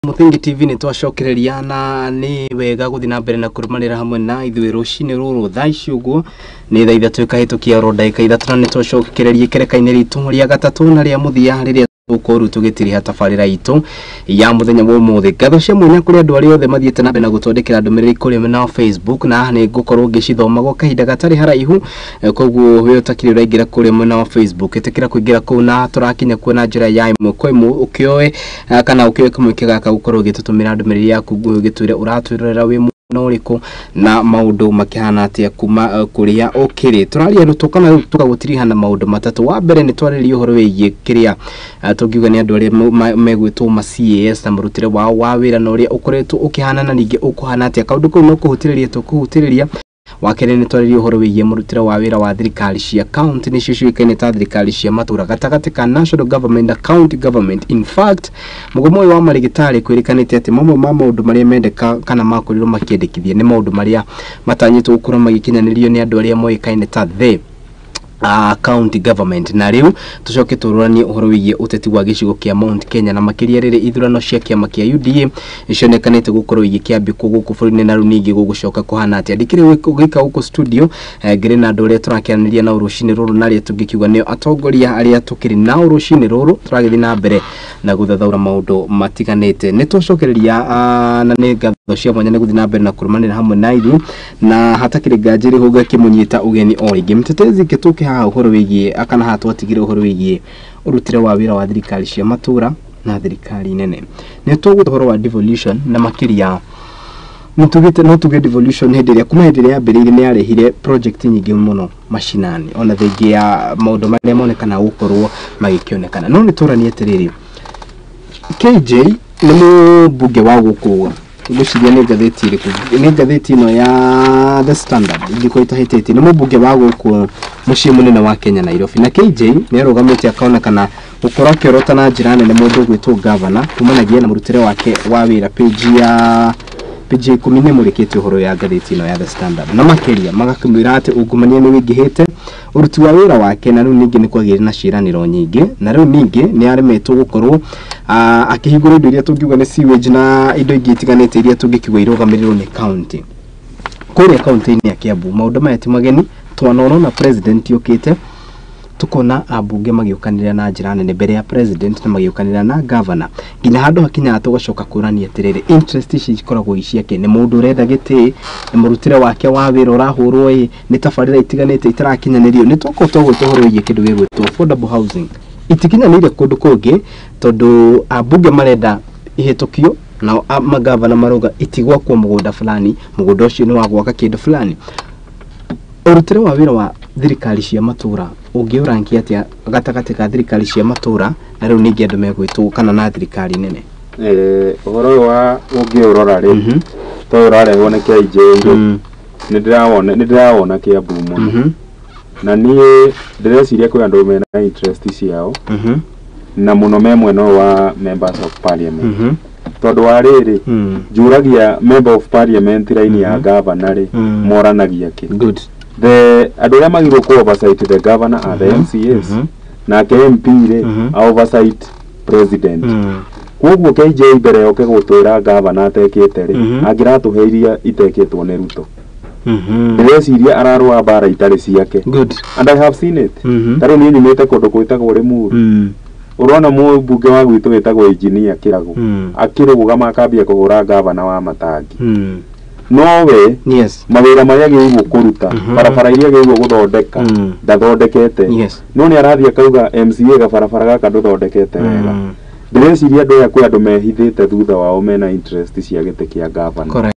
Mũthingi TV nĩ twacokereria na nĩ wega gũthiĩ na mbere na kũrũmanĩra hamwe na ithuĩ rũcinĩ rũrũ. Thaa ici ũguo nĩ thaa 3 ĩkahĩtũkia oro ndagĩka 3, na nĩ twacokereria ikereka-inĩ ritũ rĩa gatatũ na rĩa mũthia rĩrĩa tũkorwo tũgĩtiriha tabarĩra itũ ya mũthenya wa ũmũthĩ. Ngatho cia mwanya kũrĩ andũ arĩa othe mathiĩte na mbere na gũtwandĩkĩra ndũmĩrĩri kũrĩa mwena wa Facebook, na nĩ ngũkorwo ngĩcithoma gwa kahinda gatarĩ haraihu. Koguo we ũtakĩrĩ ũraingĩra kũrĩa mwena wa Facebook, ĩtĩkĩra kũingĩra kũu, na tũrakinya kuo na njĩra ya ĩmwe kwa ĩmwe. Ũkĩoe kana ũkĩoe kamweke gaka gũkorwo ũgĩtũtũmĩra ndũmĩrĩri yaku nguhĩ, ũgĩtwĩre ũratwĩrorera wĩ mwena ũrĩkũ na maũndũ makĩhana atĩa kuma kũrĩa ũkĩrĩ. Tũraria rĩu tũkana rĩu tũgagũtiriha na maũndũ matatũ. Wa mbere, nĩ twarĩrĩria ũhoro wĩgiĩ kĩrĩa tũngiuga nĩ andũ arĩa megwĩtwo ma CAS na mũrutĩre wao wa wĩra na ũrĩa ũkoretwo ũkĩhana na ningĩ ũkũhana atĩa. Kaũndũ kau no kũhutĩrĩria tũkũhutĩrĩria. Wa kerĩ, nĩ twarĩria ũhoro wĩgiĩ mũrutĩre wa wĩra wa thirikari cia county, nĩcio ciũĩkaine ta thirikari cia matũra, gatagatĩ ka national government na county government. In fact, mũgomo ũyũ wa marĩgĩtarĩ kwĩrĩkanĩte atĩ mamwe ma maũndũ marĩa mendeka kana makorirwo makĩendekithia nĩ maũndũ marĩa matanyĩtwo gũkorwo magĩkinyanĩrio nĩ andũ arĩa moĩkaine ta the county government. Na rĩu tũcoke tũroranie ũhoro wĩgiĩ ũteti wa gĩcigo kĩa Mount Kenya, na makĩria rĩrĩ ithurano cia kĩama kĩa UDA cionekanĩte gũkorwo igĩkĩambĩkwo gũkũ bũrũri-inĩ, na rĩu ningĩ gũgũcoka kũhana atĩa. Ndikĩrĩ gũika gũkũ studio, ngĩrĩ na andũ arĩa tũrakĩaranĩria nao rũcinĩ rũrũ, na arĩa tũngĩkiuga nĩo atongoria arĩa tũkĩrĩ nao rũcinĩ rũrũ, tũragĩthiĩ na mbere na gũthathaũra maũndũ matiganĩte. Nĩ twacokereria na nĩ ngatho cia mwanya nĩ gũthiĩ na mbere na kũrũmanĩra hamwe na ithuĩ, na hatakĩrĩ nganja rĩ ngakĩmũnyita ũgeni o rĩngĩ. Mtetezi, kĩtũke haha ũhoro wĩgiĩ kana haha twatigire ũhoro wĩgiĩ ũrutĩre wa wĩra wa thirikari cia matũra na thirikari nene. Nĩ tũgũta ũhoro wa devolution, na makĩria nĩ tugĩte no tuge devolution hĩndĩ ĩrĩa kuma hĩndĩ ĩrĩa yambĩrĩirie nĩ yarehire project nyingĩ mũno macinani, ona thengia ya maũndũ marĩa monekana gũkorwo magĩkĩonekana. No nĩ tũranie atĩrĩrĩ, KJ nĩ mũmbunge wa gũkũ, ngwĩciria nĩ ngathĩti ĩrĩkũ? Nĩ ngathĩti ĩno ya The Standard ingĩkorwo itahĩtĩtie. Nĩ mũmbunge wa gũkũ mũciĩ mũnene wa Kenya, Nairobi, na KJ nĩ arũgamĩte akaonekana gũkorwo akĩorota na njĩra nene mũndũ ũgwĩtwo gavana kumanagia na mũrutĩre wake wa wĩra. Page ya 10 nĩ mũrĩkĩte ũhoro ya ngathĩti ĩno ya The Standard, na makĩria magakĩmwĩra atĩ ungumania nĩ wĩingĩhĩte ũruti wa wĩra wake, na rĩu ningĩ nĩ kwagĩire na ciĩranĩro nyingĩ, na rĩu ningĩ nĩ aremetwo gũkorwo akĩhingũra indo iria tũngiuga nĩ sewage na indo ingĩ itiganĩte iria tũngĩkiuga irũgamĩrĩrwo nĩ county kũrĩa kaunti-inĩ ya Kiambu. Maũndũ maya ti mageni, twanona na president yũkĩte, tukona ambunge magĩũkanĩrĩra na njĩra nene mbere ya president na magĩũkanĩrĩra na governor, nginya handũ hakinyaga tũgacoka kũrania atĩrĩrĩ, interest ici ikoragwo i ciake? Nĩ mũndũ ũrenda gĩtĩ? Nĩ mũrutĩre wake wa wĩra ũrahũrwo? Ĩ nĩ tabarĩra itiganĩte itarakinyanĩrio? Nĩ twakorwo twagwĩta ũhoro wĩgiĩ kĩndũ gĩgwĩtwo affordable housing, itikinyanĩire kũndũ kũngĩ tondũ ambunge marenda ihĩtũkio, nao magavana marauga itigwakwo mũgũnda fulani, mũgũnda ũcio nĩ wa gwaka kĩndũ fulani. Ũrutĩre wa wĩra wa thirikari cia matũra ũngĩũrangia atĩa gatagatĩ ka thirikari cia matũra na rĩu ningĩ andũ megwĩtwo kana na thirikari nene? Ũhoro ũyũ wa ũngĩũrora rĩ, to ũrarehwo nĩ KJ rĩ, nĩ ndĩrawona Kiambu mũno, na niĩ ndĩreciria kwĩ andũ mena interest ciao, na mũno me mwena ũyũ wa members of parliament, tondũ wa rĩrĩ, njũragia member of parliament raini ya governor rĩ, moranagia kĩ? The andũ arĩa magĩrĩirwo kũ oversight the governor are the MCAs, nake MP rĩ, a oversight president. Koguo KJ mbere yoke gũtwĩra governor atekĩte rĩ, angĩratũhe iria itekĩtwo nĩ Ruto. Ndĩreciria ararũa mbara itarĩ ciake. And I have seen it. Ta rĩu niĩ nyumĩte kũndũ gwĩtagwo Limuru. Ũrona mũmbunge wa gwitũ wĩtagwo engineer Kĩrago akĩrũgama akambia kũhũra gavana wa matangi, nowe mawĩra marĩa agĩrĩirwo kũruta, barabara iria agĩrĩirwo gũthondeka, ndathondekete. No nĩ arathiĩ akauga MCA gabarabara gaka ndũthondekete wega. Ndĩreciria andũ aya kwĩ andũ mehithĩte thutha wao mena interest cia gĩtĩ kĩa gavana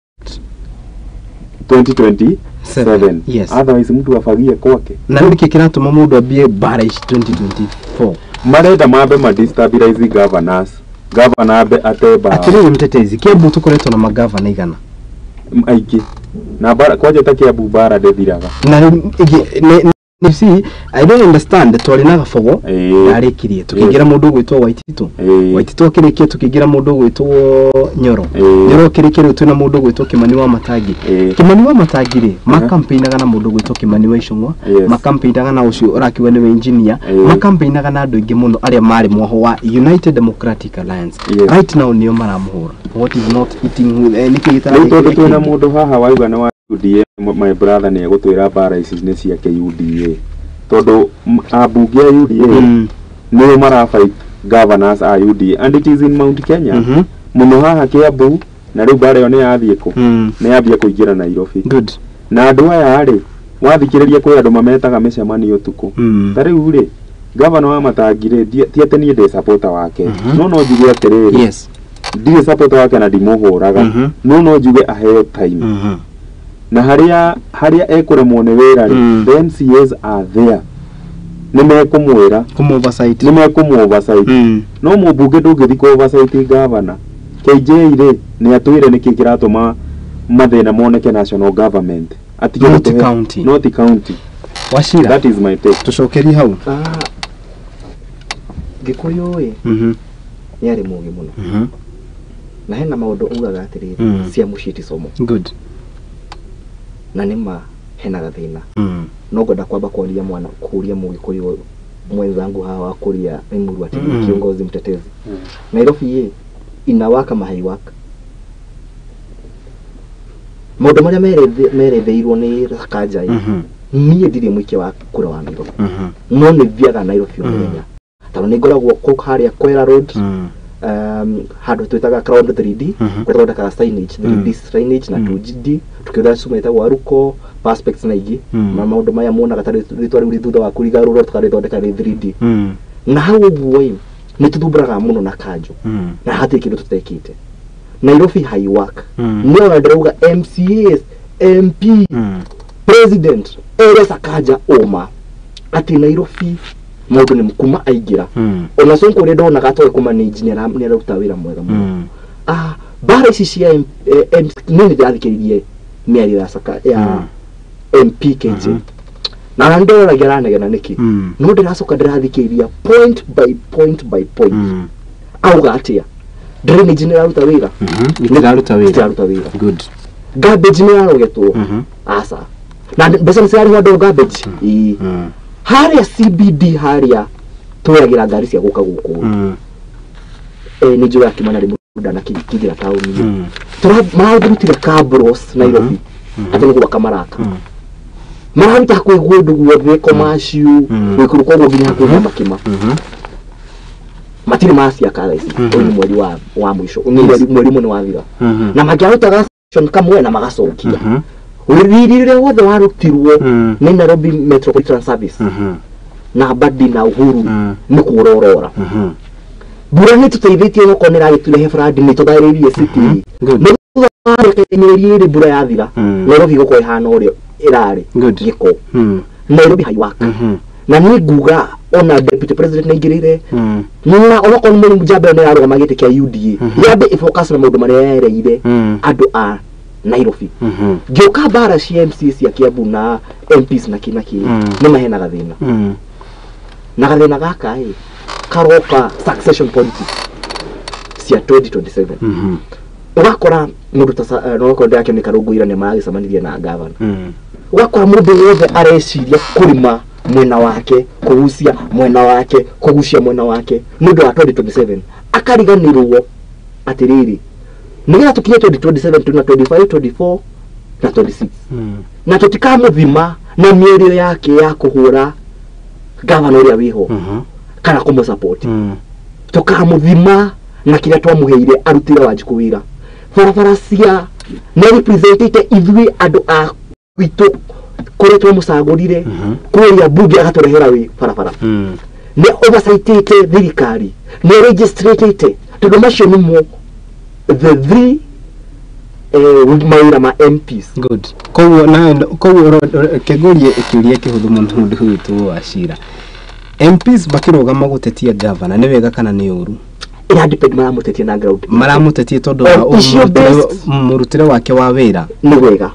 2027. Seven. Yes. Otherwise mtu afagie kwake. Na rĩu nĩkĩ kĩratũma mũndũ ambie mbara ici 2024? Marenda mambe ma destabilize governors, governor ambe ate mbao. Atĩrĩrĩ mtetezi, Kiambu tũkoretwo na magavana igana? Aingĩ na bara kwanja ta Kiambu bara ndĩthiraga. Na rĩu You see, I don't understand twarĩ na Gabogo ndarĩkirie tukĩingĩra mũndũ ũgwĩtwo Waititu. Waititu akĩrĩkia tukĩingĩra mũndũ ũgwĩtwo Nyoro. Nyoro akĩrĩkia rĩu twĩna mũndũ ũgwĩtwo Kimani wa Matangi. Kimani wa Matangi rĩ makampeinaga na mũndũ ũgwĩtwo Kimani wa Ichung'wa, makampeinaga na ũcio ũrakiuga nĩwe engineer, makampeinaga na andũ aingĩ mũno arĩa marĩ mwaho wa United Democratic Alliance. Right now nĩo maramũhũra. What is not eating nĩkĩ gĩtararĩ? Tondũ twĩna mũndũ haha wauga nĩ wa UDA, my brother nĩ egũtwĩra mbara ici nĩ ciake UDA, tondũ ambunge a UDA nĩo marafight governors a UDA and it is in Mount Kenya mũno haha Kiambu, na rĩu mbara ĩyo nĩ yathiĩ kũ, nĩ yambia kũingĩra Nairobi. Good. Na andũ aya rĩ, wathikĩrĩria kwĩ andũ mametaga mĩcemanio ũtukũ. Ta rĩu rĩ, governor wa Matangi rĩ, ti atĩ niĩ ndĩ supporter wake, no no njuge atĩrĩrĩ, ndirĩ supporter wake na ndimũhũraga, no no njuge aheo time. Na harĩa ekũremwo nĩ wĩra rĩ, the MCAs are there, nĩ mekũmwĩra kũmũ-oversight, nĩ mekũmũ-oversight. No mũmbunge ndũngĩthiĩ kũ-oversight governor. KJ rĩ, nĩ atwĩre nĩkĩ kĩratũma mathĩna moneke national government, not county, not county. Wachira, that is my take. Tũcokerie hau. Gĩkũyũ ĩ nĩ arĩ mũũgĩ mũno, na hena maũndũ ugaga atĩrĩrĩ, cia mũciĩ ti somo. Good. Na nĩ hena gathĩna. No ngwenda kwamba kwaria mwana kũria mũgĩkũyũ mwenzangu hawa wa kũria Limuru atĩ kiongozi mtetezi. Nairobi ĩ inawaka mahaiwaka. Maũndũ marĩa meretheirwo nĩ Sakaja ĩ, niĩ ndirĩ mũikia wa kũra wa Nairobi, no nĩ thiaga Nairobi o mũthenya, tondũ nĩ ngoragwo kũu harĩa Kwera Road, handũ twĩtaga Crown 3D, kũrĩa thondekaga signage, 3D signage na 2D, tukĩhũthĩra cuma ĩtagwo Aruko, Perspex na ingĩ. Maũndũ maya muonaga ta rĩtwa rĩu rĩ thutha wa kũrigarũrwo tũkarĩthondeka rĩ 3D. Na hau ũguo ĩ, nĩ tũthumbũraga mũno na kanjũ, na hatirĩ kĩndũ tũtekĩte. Nairobi haiwaka. No ona ndĩrauga MCAs, MP, President ere Sakaja ũma atĩ Nairobi mũndũ nĩ kuma aingĩra. Ona Sonko ũrĩa ndonaga atoĩ kũmanage nĩ araruta wĩra mwega mũno. Mbara ici cia niĩ nĩ ndĩrathikĩrĩirie mĩario ya Saka ya MP KJ, na nĩ ndĩroragia aranegena nĩkĩ, no ndĩracoka ndĩrathikĩrĩria point by point by point. Auga atĩa? Drainage nĩ ĩraruta wĩra? Ĩtiraruta wĩra. Ĩtiraruta wĩra. Good. Garbage nĩ ĩrarogetwo? Aca. Na mbeca nĩ cirarĩhwo andũ garbage? Ĩĩ. Harĩa CBD harĩa twoyagĩra ngari cia gũka gũkũ, nĩ njũĩ akimana rĩ mũndũ ndanakĩingĩra taũni-inĩ, mararutire cabros Nairobi atĩ nĩ gwaka maraka, mararuta hakuhĩ kũndũ guothe, commercial gwĩkũrũka ũguo nginya hakuhĩ na Makima. Matirĩ maciaka thaa ici, ũyũ nĩ mweri wa mũico, mweri ũmwe nĩ wathira, na mangĩarutaga kamwe na magacokia riri rĩrĩa wothe warutirwo nĩ Nairobi Metropolitan Service na Mbadi na Uhuru nĩ kũrorora. Mbura nĩ tũteithĩtie onokorwo nĩ ĩragĩtũrehe flood, nĩ tũtharĩirie city. No thutha wa mĩaka mĩeri ĩrĩ mbura yathira, Nairobi ĩgũkorwo ĩhana ũrĩa ĩrarĩ, gĩko. Nairobi haiwaka. Na niĩ nguga ona deputy president nĩ aingĩrĩire, na onokorwo nĩ Mũrĩmu Njamba ĩyo nĩ ĩrarũgama gĩtĩ kĩa UDA, yambe ĩfocus na maũndũ marĩa yereire andũ a Nairobi. Ngĩũka mbara cia MCA cia Kiambu na MPs na kĩ na kĩ, nĩ mahena gathĩna. Na gathĩna gaka ĩ karoka succession politics cia 2027. Ũgakora mũndũ ta nokorwo ndĩrakĩona nĩ Karũngũira nĩ maragĩcemanirie na gavana. Ũgakora mũndũ wothe areciria kũrĩma mwena wake, kũgucia mwena wake, kũgucia mwena wake nĩ ũndũ wa 2027, akariganĩrwo atĩrĩrĩ, nĩgetha tũkinye 2027 twĩna 25, 24 na 26, na tũtikamũthima na mĩario yake ya kũhũra gavana ũrĩa wĩho kana kũmũsupport. Tũkamũthima na kĩrĩa twamũheire arutĩre Wanjikũ wĩra. Barabara cia nĩ representĩte ithuĩ andũ a gwitũ kũrĩa twamũcagũrire, kũrĩa mbunge agatũrehera wĩ barabara, nĩ oversightĩte thirikari, nĩ registratĩte, tondũ macio nĩmo the three mawĩra ma MPs. Good. Koguo na koguo kĩngũrie kĩũria kĩhũthũ mũno mũndũ witũ Wachira. MPs makĩrũgama gũtetia gavana nĩ wega kana nĩ ũru? Ĩra depend maramũtetia na ground. Maramũtetia tondũ wa mũrutĩre wake wa wĩra. Nĩ wega.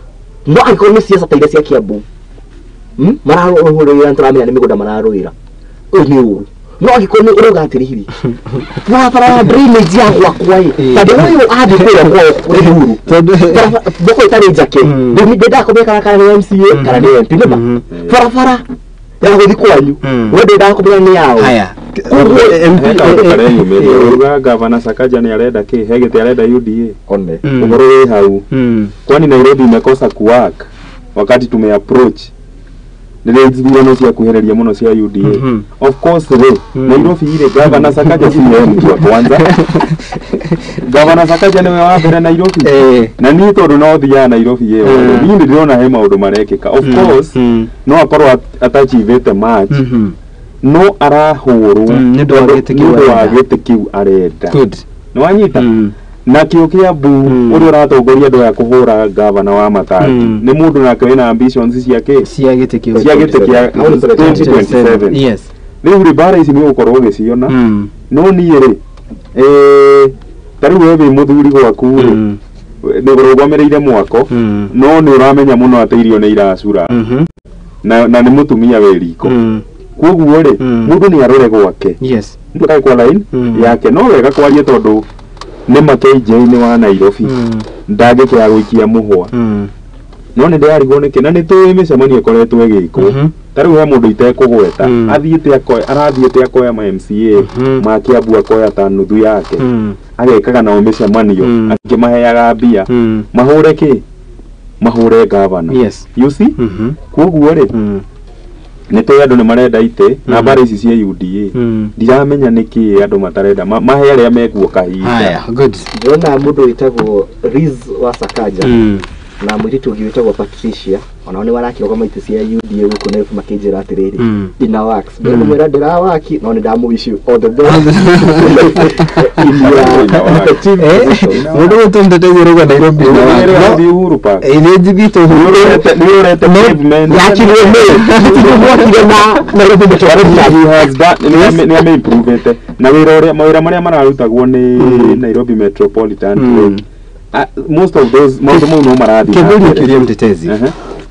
No angĩkorwo nĩ ciaca ta iria cia Kiambu, Mararũĩra nĩtũramenya nĩ mĩgũnda mararũĩra. Ũyũ nĩ ũru. No angĩkorwo nĩ ũrauga atĩrĩrĩ, barabara ya drainage ya gwakwa ĩ, tondũ ũyũ athiĩ kũrĩa kwao kũrĩ Uhuru, thoko ĩtarĩ njake, ndendaga kũmenya kana nĩ MCA kana nĩ MP, nĩma barabara ya gũthiĩ kwanyu we ndendaga kũmenya nĩ yao. Haya. He kaũndũ kareyumĩria uga Gavana Sakaja nĩ arenda kĩ, he gĩtĩ arenda UDA One. Ũhoro wĩ hau. Kwani Nairobi imekosa kuwork wakati tumeapproach rĩrĩa ithurano ciakuhĩrĩria mũno cia UDA. Of course rĩ, Nairobi rĩ, Gavana Sakaja si yeye mtu wa kwanza. Gavana Sakaja nĩwe wa mbere Nairobi. Na niĩ tondũ no thiaga Nairobi ĩyo, niĩ nĩ ndĩrona he maũndũ marekĩka. Of course no akorwo atachivĩte much, no arahũrwo nĩ ũndũ wa gĩtĩ kĩu nĩ ũndũ wa arenda. gĩtĩ kĩu arenda. Good. Nĩ wanyita? Na kĩo kĩa mbu ũrĩa ũratongoria andũ aya kũhũra gavana wa Matati nĩ mũndũ nake wĩna ambitions ciake cia gĩtĩ kĩu, cia gĩtĩ kĩa 2027. Yes. Rĩu rĩ, mbara ici nĩ ũgũkorwo ũgĩciona. No niĩ rĩ, ta rĩu we wĩ mũthuri gwaku rĩ, nĩ ũrũgamĩrĩire mwako, no nĩ ũramenya mũno atĩ irio nĩ iracura na nĩ mũtumia wĩ riko. Koguo rĩ, mũndũ nĩ arore gwake. Yes. Mũndũ akae kwa line yake. No wega kwaria tondũ nĩ ma KJ nĩ wa Nairobi, ndangĩkĩaga gũikia mũhwa. No nĩ ndĩrarigwo nĩkĩ na nĩ tũĩ mĩcemanio ĩkoretwo ĩgĩkwo. Ta rĩu he mũndũ itekũgweta athiĩte akoya, arathiĩte akoya ma MCA ma Kiambu, akoya ta nuthu yake, agekaga nao mĩcemanio akĩmaheaga mbia mahũre kĩ, mahũre gavana. Yes. You see? Koguo rĩ, nĩ tũĩ andũ nĩ marenda itĩ na mbara ici cia UDA. Ndiramenya nĩkĩ andũ matarenda mahe arĩa mekuo kahinda. Haya, good. Ndĩrona mũndũ wĩtagwo Liz wa Sakaja na mũirĩtu ũngĩ wĩtagwo Patricia, onao nĩ marakĩrũgama itĩ cia UDA gũkũ Nairobi, makĩnjĩra atĩrĩrĩ, ina works. Ndĩramwĩra ndĩrawaki, no nĩ ndamũwish all the best in your effective position. Mũndũ ũyũ tũmũteteithie rauga Nairobi ina Nĩ work. ũrathiĩ Uhuru Park? Nĩ njithite Uhuru. Nĩ ũrete pavement. Yakirwo nĩ mwakire na Nairobi Metropolitan. He has done, nĩ ameimprovete na wĩra ũrĩa mawĩra marĩa mararutagwo nĩ Nairobi Metropolitan. Most of those maũndũ mau no marathiĩ na Kĩngũria mbere. kĩũria mtetezi.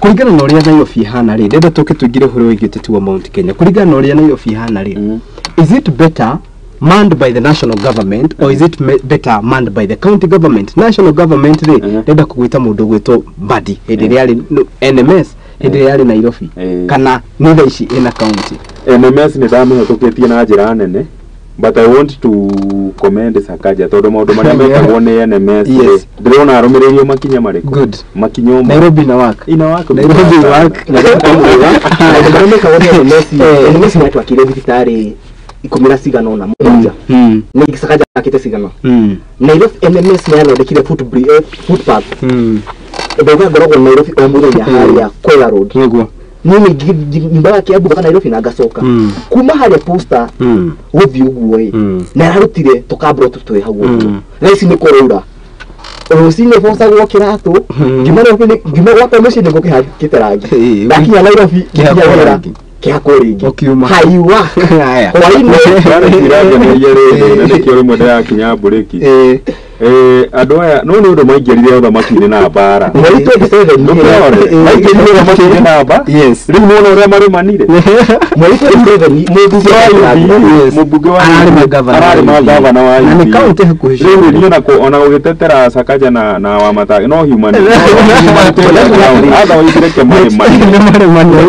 Kũringana na ũrĩa Nairobi ihana rĩ, ndenda tũke tũingĩre ũhoro wĩgiĩ ũteti wa Mount Kenya. Kũringana na ũrĩa Nairobi ihana rĩ, is it better manned by the national government or is it better manned by the county government? National government rĩ, ndenda kũgwĩta mũndũ ũgwĩtwo Mbadi hĩndĩ ĩrĩa arĩ NMS, hĩndĩ ĩrĩa arĩ Nairobi, kana nĩ thaa ici ĩna county? NMS nĩ ndamĩhetũkĩtie na njĩra nene, but I want to commend Sakaja tondũ maũndũ marĩa mekagwo nĩ NMS rĩ, ndĩrona arũmĩrĩirio makinya marĩkũ. Good. Makinya o Nairobi na work. Ina work. Nairobi work. Maũndũ marĩa mekagwo nĩ NMS, NMS nĩ yatwakĩire thibitarĩ ikũmi na cigana ũna, mũgwanja, nĩ Sakaja akĩte cigana. Nairobi NMS nĩ yathondekire footpath. Ndauga ngoragwo Nairobi o mũthenya harĩa Kwela Road. Nĩguo. Niĩ nĩ nyumbaga Kiambu ngoka Nairobi na ngacoka kuma harĩa Posta gũthiĩ ũguo ĩ, na ararutire tũkambũro twĩ hau ũguo. Thaa ici nĩ kũraura, rũcinĩ bocagwo kĩratũ, ngiuma Nairobi ngiuma gwakwa mũciĩ nĩguo kĩhakĩte rangi, ndakinya Nairobi Kĩhakwo nginya wĩra rangi. kĩhakwo rĩngĩ. Ũkiuma. Haiwa Haya. hwainĩ. Mbara ici irangeneria rĩrĩ, na nĩkĩo rĩmwe ndĩrakinya mburĩki. Andũ aya no nĩ ũndũ maingĩrire ũthamaki-inĩ na mbara. Mweri 27. Ndũkĩone maingĩrire ũthamaki-inĩ na mba. Yes. Rĩu nĩwona ũrĩa marĩmanire. Mweri 27 Mũmbunge wa UDA, Yes. mũmbunge wa Ararĩ UDA, magavana ararĩ wa UDA. magavana wa Na nĩ UDA. kaunti hakuhĩ Rĩu ciothe. niĩ ona gũgĩtetera Sakaja na Wamatangi no human, no humanitarian ground, otherwise reke marĩmanire. Nĩ marĩmanire.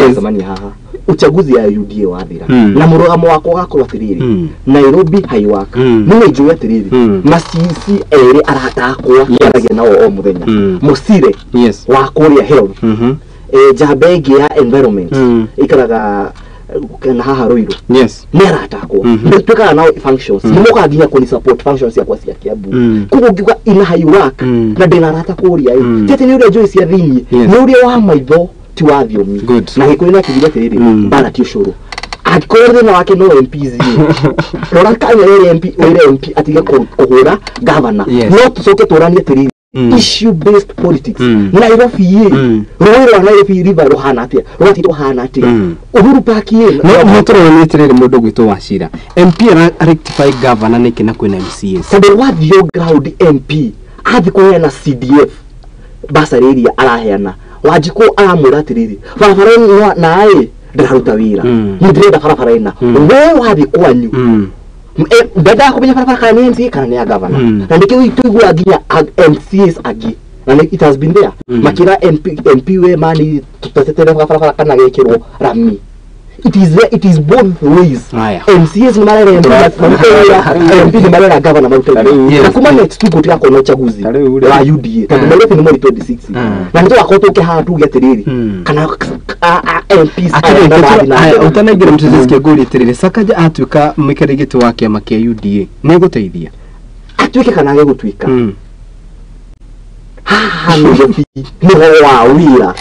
Yes. Haha uchaguzi ya UDA wathira na mũrũgamo wakwa ũgakorwo atĩrĩrĩ, Nairobi haiwaka. Nĩ njũĩ atĩrĩrĩ, macici erĩ arata akwa kĩaragia nao o mũthenya, Mũcire wa kũrĩa health, njamba ĩngĩ ya environment ikaraga na haha Ruiru, nĩ arata akwa. Nĩ twĩkaga nao functions, nĩ mokaga nginya kũni support functions ciakwa cia Kiambu. Koguo ngiuga ina high work na ndĩna arata kũrĩa ĩ, ti atĩ nĩ ũrĩa njũĩ cia thĩiniĩ, nĩ ũrĩa wa maitho ti wa thiomi. Na Gĩkũyũ no kĩugire atĩrĩrĩ, mbara ti ũcũrũ. Angĩkorwo thĩna wake no MPs rĩ, rora kanya wĩre MP, wĩre MP atige kũhũra gavana. No tũcoke tũranie atĩrĩrĩ, issue based politics. Nairobi ĩ, rũĩ rwa Nairobi River rũhana atĩa, rũgati rũhana atĩa, Uhuru Park ĩ? No no tũrona atĩrĩrĩ, mũndũ ũgwĩtwo Wachira, MP ara rectify governor nĩkĩ na kwĩna MCAs? Tondũ wathiĩ ground, MP athiĩ kũheana CDF basarĩ iria araheana. Wanjikũ aramwĩra atĩrĩrĩ, barabara ĩno naĩ ndĩraruta wĩra, niĩ ndĩrenda barabara ĩna, we wathiĩ kwanyu ndendaga kũmenya barabara kana nĩ MCA kana nĩ ya governor. Na nĩkĩo tũiguaga nginya MCAs angĩ, na it has been there, makĩra MP we mani tũtetere barabara kana gekĩrwo rami. It is there, it is both ways. MCAs ni marera MP, MP ni marera governor marute. Na kuma next week gutirakorwo na uchaguzi wa UDA tondu Nairobi ni mweri 26 na nitũgakorwo tũke haha tuge atĩrĩrĩ kana MPs utanaingĩra Mtetezi Kĩengũri atĩrĩrĩ, Sakaja atuĩka mũikarĩri gĩtĩ wa kĩama kĩa UDA nĩ egũteithia atuĩke kana age gũtuĩka? Haha Nairobi nĩho wa wĩra.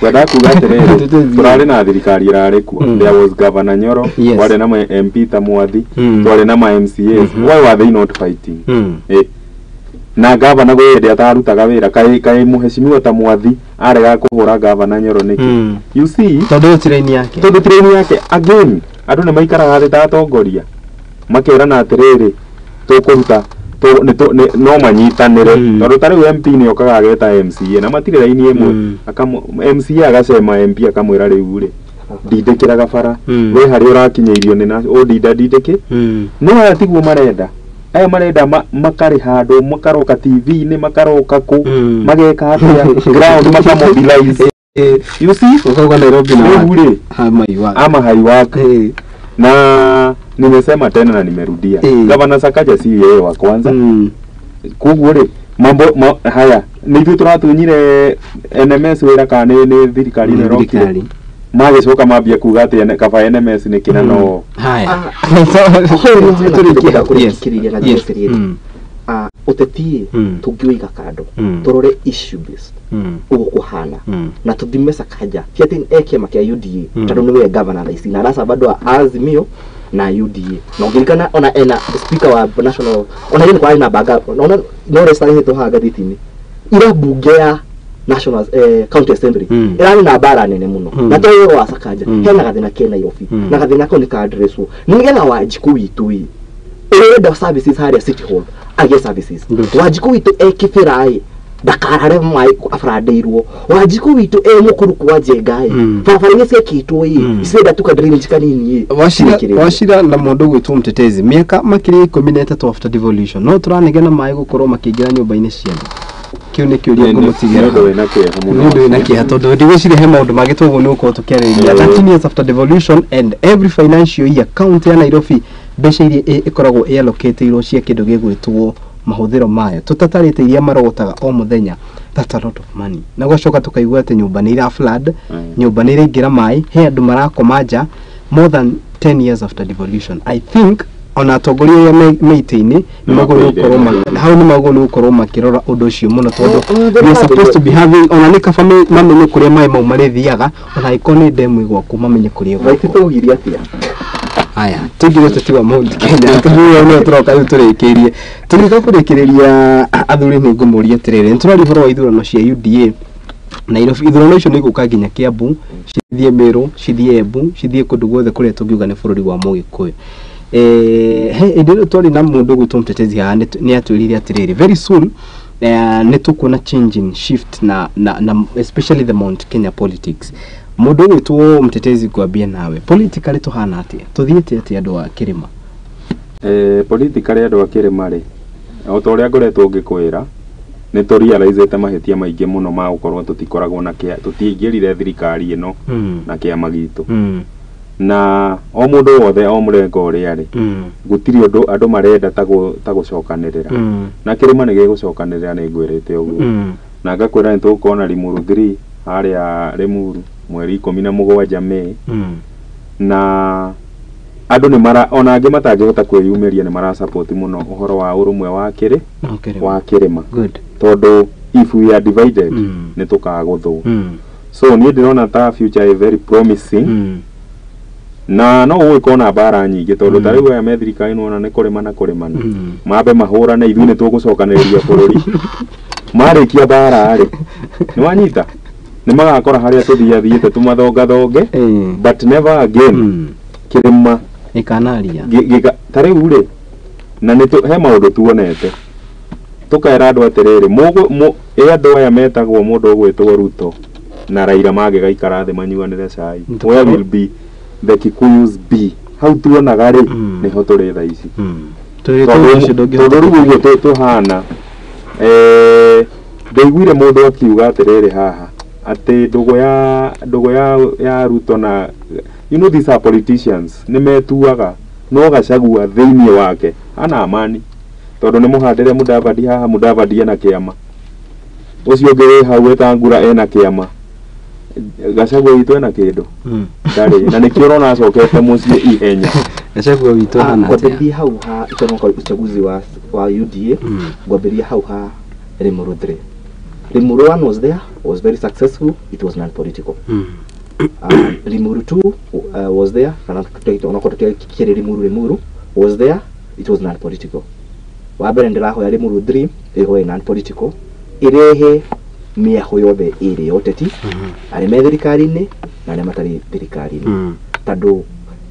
Kwenda kuga atĩrĩrĩ, tũrarĩ na thirikari ĩrarĩ kuo. There was Governor Nyoro, twarĩ na MP ta Mwathi, twarĩ na ma MCAs. Why were they not fighting? Na governor gwĩ hĩndĩ atarutaga wĩra, kaĩ mũheshimiwa ta Mwathi arega kũhũra Governor Nyoro nĩkĩ? You see, tondũ tiraini yake, tondũ tiraini yake again andũ nĩ maikaraga thĩ ta atongoria makerana atĩrĩrĩ, tũkũruta no manyitanĩre tondũ ta rĩu MP nĩ okaga ageta MCA na matirĩ raini ĩmwe, MCA agacema MP akamwĩra rĩu rĩ ndindĩkĩraga bara, we harĩa ũrakinyĩirio nĩ na ũndinda ndindĩkĩ. No aya tiguo marenda, aya marenda makarĩ handũ makaroka TV-inĩ, makaroka kũ, mageka atĩa ground, makamobilize. You see, ũkauga Nairobi na rĩu rĩ ama haiwaka. Na nimesema tena na nimerudia, Governor Sakaja si yeye wa kwanza. Koguo rĩ mambo haya nĩ ithuĩ tũratunyire NMS wĩra kana nĩ thirikari ĩno ĩrokire magĩcoka mambia kuga atĩ kaba NMS nĩ kĩna no haya ũteti tũngĩũiga kando tũrore issue based ũguo kũhana na tũthime Sakaja ti atĩ e kĩama kĩa UDA tondũ nĩwe governor thaa ici na aracaba andũ a Azimio na UDA na ũngĩririkana ona ena speaker wa national ona yeye nĩ na banga ona no restaurant haha ngathĩti-inĩ ira bunge ya national county assembly ĩrarĩ na mbara nene mũno na to ũhoro wa Sakaja hena gathĩna ke Nairobi na gathĩna kau nĩ ka addresswo nĩgetha Wanjikũ witũ ĩ ũrenda services harĩa City Hall agĩe services. Wanjikũ witũ e Kĩbĩra ĩ ndakarare maĩ abarandeirwo. Wanjikũ witũ e Mũkuru kwa Njenga ĩ barabara iria ciakĩtwo ĩ cirenda tu ka drainage kanini ĩ. Wachira na mũndũ gwĩtwo Mtetezi mĩaka makĩria 13 after devolution no tũranegena maĩ gũkorwo makĩingĩra nyũmba-inĩ cia andũ. Kĩu nĩ kĩũria ngũmũtigĩra. Nĩ ũndũ wĩna kĩeha mũno. Nĩ ũndũ wĩna kĩeha tondũ ndigwĩciria he maũndũ mangĩ toguo nĩ gũkorwo tũkĩarĩrĩria. 13 years after devolution and every financial year county ya Nairobi mbeca iria ĩkoragwo ĩallocateirwo cia kĩndũ gĩgwĩtwo mahũthĩro mayo tũtatarĩte iria marogotaga o mũthenya, that's a lot of money. Na gwacoka tũkaigua atĩ nyũmba nĩ ira flood, nyũmba nĩ iraingĩra maĩ, he andũ marakoma nja more than 10 years after devolution. I think ona atongoria arĩa me itĩ-inĩ nĩ magũrũ gũkorwo hau nĩ magũrũ gũkorwo makĩrora ũndũ ũcio mũno tondũ we are supposed to be having ona nĩ kaba mamenye kũrĩa maĩ mau marĩthiaga ona angĩkorwo nĩ ndemu ĩgwaku mamenye kũrĩa ĩgwaku. Tũgirie atĩa? Haya, tũingĩre ũteti wa Mount Kenya tũthiĩ nĩyo tũroka rĩu tũrĩkĩrie. Tũgĩũka kũrĩkĩrĩria athuri nĩ ngũmũria atĩrĩrĩ, nĩ tũraria ũhoro wa ithurano cia UDA Nairobi. Ithurano icio nĩ igũka nginya Kiambu, cithiĩ Meru, cithiĩ Embu, cithiĩ kũndũ guothe kũrĩa tũngiuga nĩ bũrũri wa Mũgĩkũyũ. Hĩndĩ ĩrĩa twarĩ na mũndũ ũgwĩtwo Mtetezi haha nĩ atwĩrire atĩrĩrĩ, very soon nĩ tũkuona change in shift na especially the Mount Kenya politics. Mũndũ ũgwĩtwo Mtetezi ngwambie nawe, politically tũhana atĩa? Tũthiĩte atĩa andũ a kĩrĩma? Politically andũ a kĩrĩma rĩ, o ta ũrĩa ngoretwo ngĩkwĩra, nĩ tũrealizĩte mahĩtia maingĩ mũno ma gũkorwo tũtikoragwo na tũtiaingĩrire thirikari ĩno na kĩama gitũ. Na o mũndũ wothe o mũrengo ũrĩa rĩ, gũtirĩ ũndũ andũ marenda ta gũcokanĩrĩra. Na kĩrĩma nĩ gĩgũcokanĩrĩra nĩ ngwĩrĩte ũguo. Na ngakwĩra nĩ tũgũkorwo na Limuru 3 harĩa Limuru mweri 17 Mei. Na andũ nĩ mara ona angĩ matangĩhota kwĩyumĩria nĩ marasupport mũno ũhoro wa ũrũmwe wa wa kĩrĩma. Tondũ if we are divided nĩ tũkagũthwo. So niĩ ndĩrona ta future is very promising. Na no gũgĩkorwo na mbara nyingĩ tondũ ta rĩu aya me thirikari nĩwona nĩ kũrĩma na kũrĩmana. Mambe mahũrane ithuĩ nĩ tũgũcokanĩrĩria bũrũri. Marĩkia mbara rĩ, nĩ wanyita? Nĩ magakora harĩa tũthiathiĩte tũmathongathonge, but never again kĩrĩma gĩkanaria. Ta rĩu rĩ, na nĩ he maũndũ tuonete tũkera andũ atĩrĩrĩ, ĩ andũ aya metagwo mũndũ ũgwĩtwo Ruto na Raila mangĩgaikara thĩ manyuanĩre cai, where will be the Kikuyus be? Hau tuonaga rĩ nĩho tũrĩ thaa ici. Tondũ rĩu ũguo tũhana, ndaiguire mũndũ akiuga atĩrĩrĩ haha atĩ ndũgũ ya Ruto na, you know, these are politicians, nĩ metuaga no Gachagua thĩinĩ wake ana amani tondũ nĩ mũhandĩre Mudavadi haha, Mudavadi ena kĩama, ũcio ũngĩ wĩ hau Wetangula ena kĩama, Gachagua witũ ena kĩndũ ndarĩ, na nĩkĩo ũrona acokete mũciĩ ihenya. Gachagua witũ hana atĩa? Ngwambĩrĩria hau ha itanoka uchaguzi wa UDA, ngwambĩrĩria hau ha Limuru 3. Limuru 1 was there, was very successful, it was non-political. Limuru 2 was there, kana kĩrĩ Limuru was there, it was non-political. Wa mbere ndĩrahoya Limuru 3 ĩhoe non-political, ĩrehe mĩaho yothe ĩrĩ ya ũteti, arĩa me thirikari-inĩ na arĩa matarĩ thirikari-inĩ, tondũ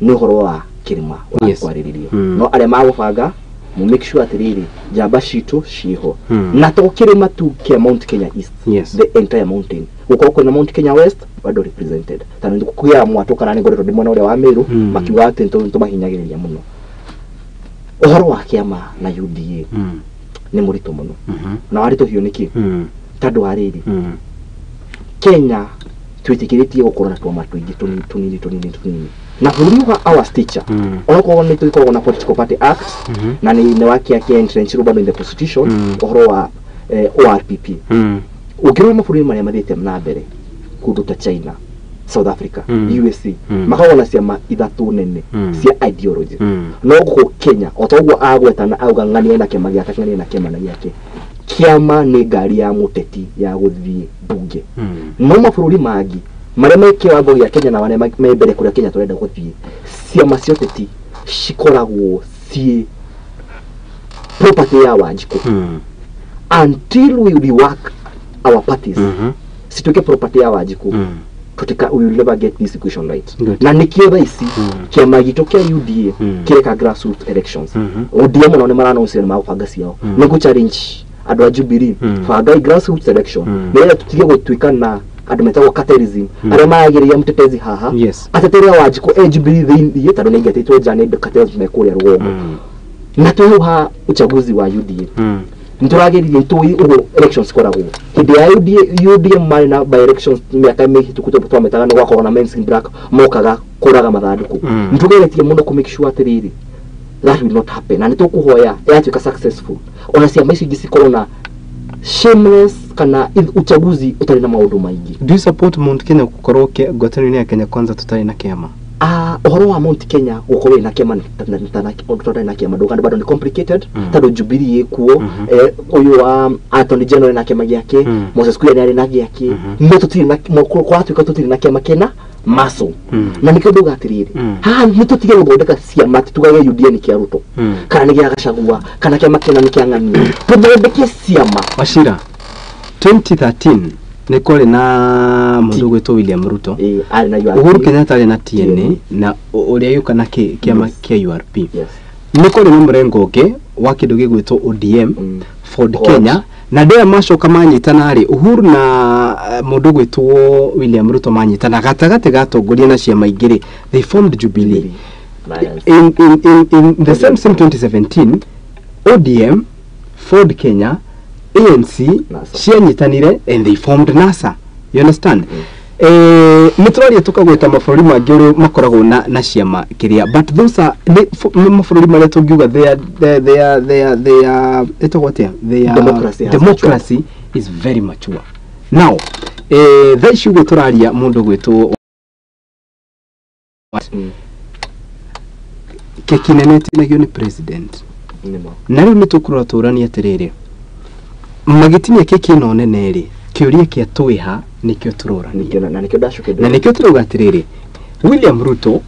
nĩ ũhoro wa kĩrĩma wa kwarĩrĩrio. No arĩa magũbanga mu make sure atĩrĩrĩ njamba citũ ciĩho, na to kĩrĩma tu kĩa Mount Kenya East, the entire mountain, gũkorwo kwĩna Mount Kenya West bado represented, tondũ kũgĩa mwatũ kana nĩ ngoretwo ndĩ mwena ũrĩa wa Meru makiuga atĩ nĩtũmahinyagĩrĩria mũno. Ũhoro wa kĩama na UDA nĩ mũritũ mũno, na waritũhio nĩkĩ? Tondũ wa rĩrĩ, Kenya twĩtĩkĩrĩtie gũkorwo na twama tũingĩ tũnini tũnini tũnini, na bũrũri wa our stature onokorwo nĩ tũgĩkoragwo na Political Party Act na nĩ wa kĩa entrench bado in the constitution ũhoro wa ORPP. Ũngĩrora mabũrũri marĩa mathiĩte na mbere kũndũ ta China, South Africa, USA, makoragwo na ciama ithatũ nene cia ideology. No gũkũ Kenya o ta ũguo agweta na auga ng'ania na kĩama gĩake, ng'ania na kĩama na gĩake, kĩama nĩ ngari ya mũteti ya gũthiĩ bunge. No mabũrũri mangĩ marĩa me kĩwango gĩa Kenya na marĩa me mbere kũrĩa Kenya tũrenda gũthiĩ, ciama cia ũteti cikoragwo ciĩ property ya Wanjikũ until we rework our parties situĩke property ya Wanjikũ, tutika we will never get this equation right. Na nikio thaa ici kĩama gitũ kĩa UDA kĩreka grassroots elections. ODM nao nĩ mara-announce nĩ magũbanga ciao, nĩ gũ challenge andũ a Jubilee, bangai grassroots election nĩgetha tũtige gũtuĩka na andũ metagwo cartelism arĩa maragĩrĩria mtetezi haha ateteria Wanjikũ e Jubilee thĩinĩ tondũ nĩ aingatĩtwo nja nĩ cartels me kũrĩa rũgongo. Na twĩ hau ha uchaguzi wa UDA nĩtũrageririe, nĩtũĩ ũguo elections cikoragwo hĩndĩ ya UDM marĩ na by elections mĩaka mĩhĩtũku twametaga nĩ gwakorwo na men in black mokaga kũraga mathandũkũ. Nĩtũgeretie mũno kũ make sure atĩrĩrĩ that will not happen, na nĩtũkũhoya yatuĩka successful ona ciama ici ingĩ cikorwo na shameless kana uchaguzi ũtarĩ na maũndũ maingĩ. Do you support Mount Kenya gũkorwo ngwatanĩro ya Kenya Kwanza tũtarĩ na kĩama? Ũhoro wa Mount Kenya gũkorwo ĩna kĩama tũtarĩ na kĩama ndũganda bado nĩ complicated, tondũ Jubilee ĩkuo, ũyũ wa Attorney General ena kĩama gĩake, Moses Kuria nĩarĩ na gĩake, no tũtirĩ na kũratuĩka tũtirĩ na kĩama kĩna muscle. Na nĩkĩo ndauga atĩrĩrĩ, haha nĩ tũtige gũthondeka ciama atĩ tugage UDA nĩ kĩa Ruto kana nĩ gĩa Gachagua kana kĩama kĩna nĩ kĩa Ng'ania, tũthondeke ciama. Wachira, 2013 nĩ kwarĩ na mũndũ ũgwĩtwo William Ruto, Uhuru Kenyatta arĩ na TNA na ũrĩa yũka na kĩama kĩa URP. Nĩ kwarĩ na mũrengo ũngĩ wa kĩndũ gĩgwĩtwo ODM, Ford Kenya, na andũ aya macoka manyitana rĩ, Uhuru na mũndũ ũgwĩtwo William Ruto manyitana gatagatĩ ga atongoria na ciama ingĩ rĩ, they formed Jubilee. In the same 2017 ODM, Ford Kenya, ANC cianyitanire and they formed NASA. You understand? Nĩ tũraria tũkagweta mabũrũri mangĩ ũrĩa makoragwo na ciama kĩrĩa, but those are nĩ mabũrũri marĩa tũngiuga they are ĩtagwo atĩa, democracy is very mature now. Thaa ici ũguo tũraria mũndũ ũgwĩtwo keki nene ĩtinagio nĩ president, na rĩu nĩ tũkũrora tũranie atĩrĩrĩ, magĩtinia keki ĩno nene rĩ, kĩũria kĩa twĩha nĩkĩo tũrorania, na nĩkĩo ndacokete na nĩkĩo tũrauga atĩrĩrĩ, William Ruto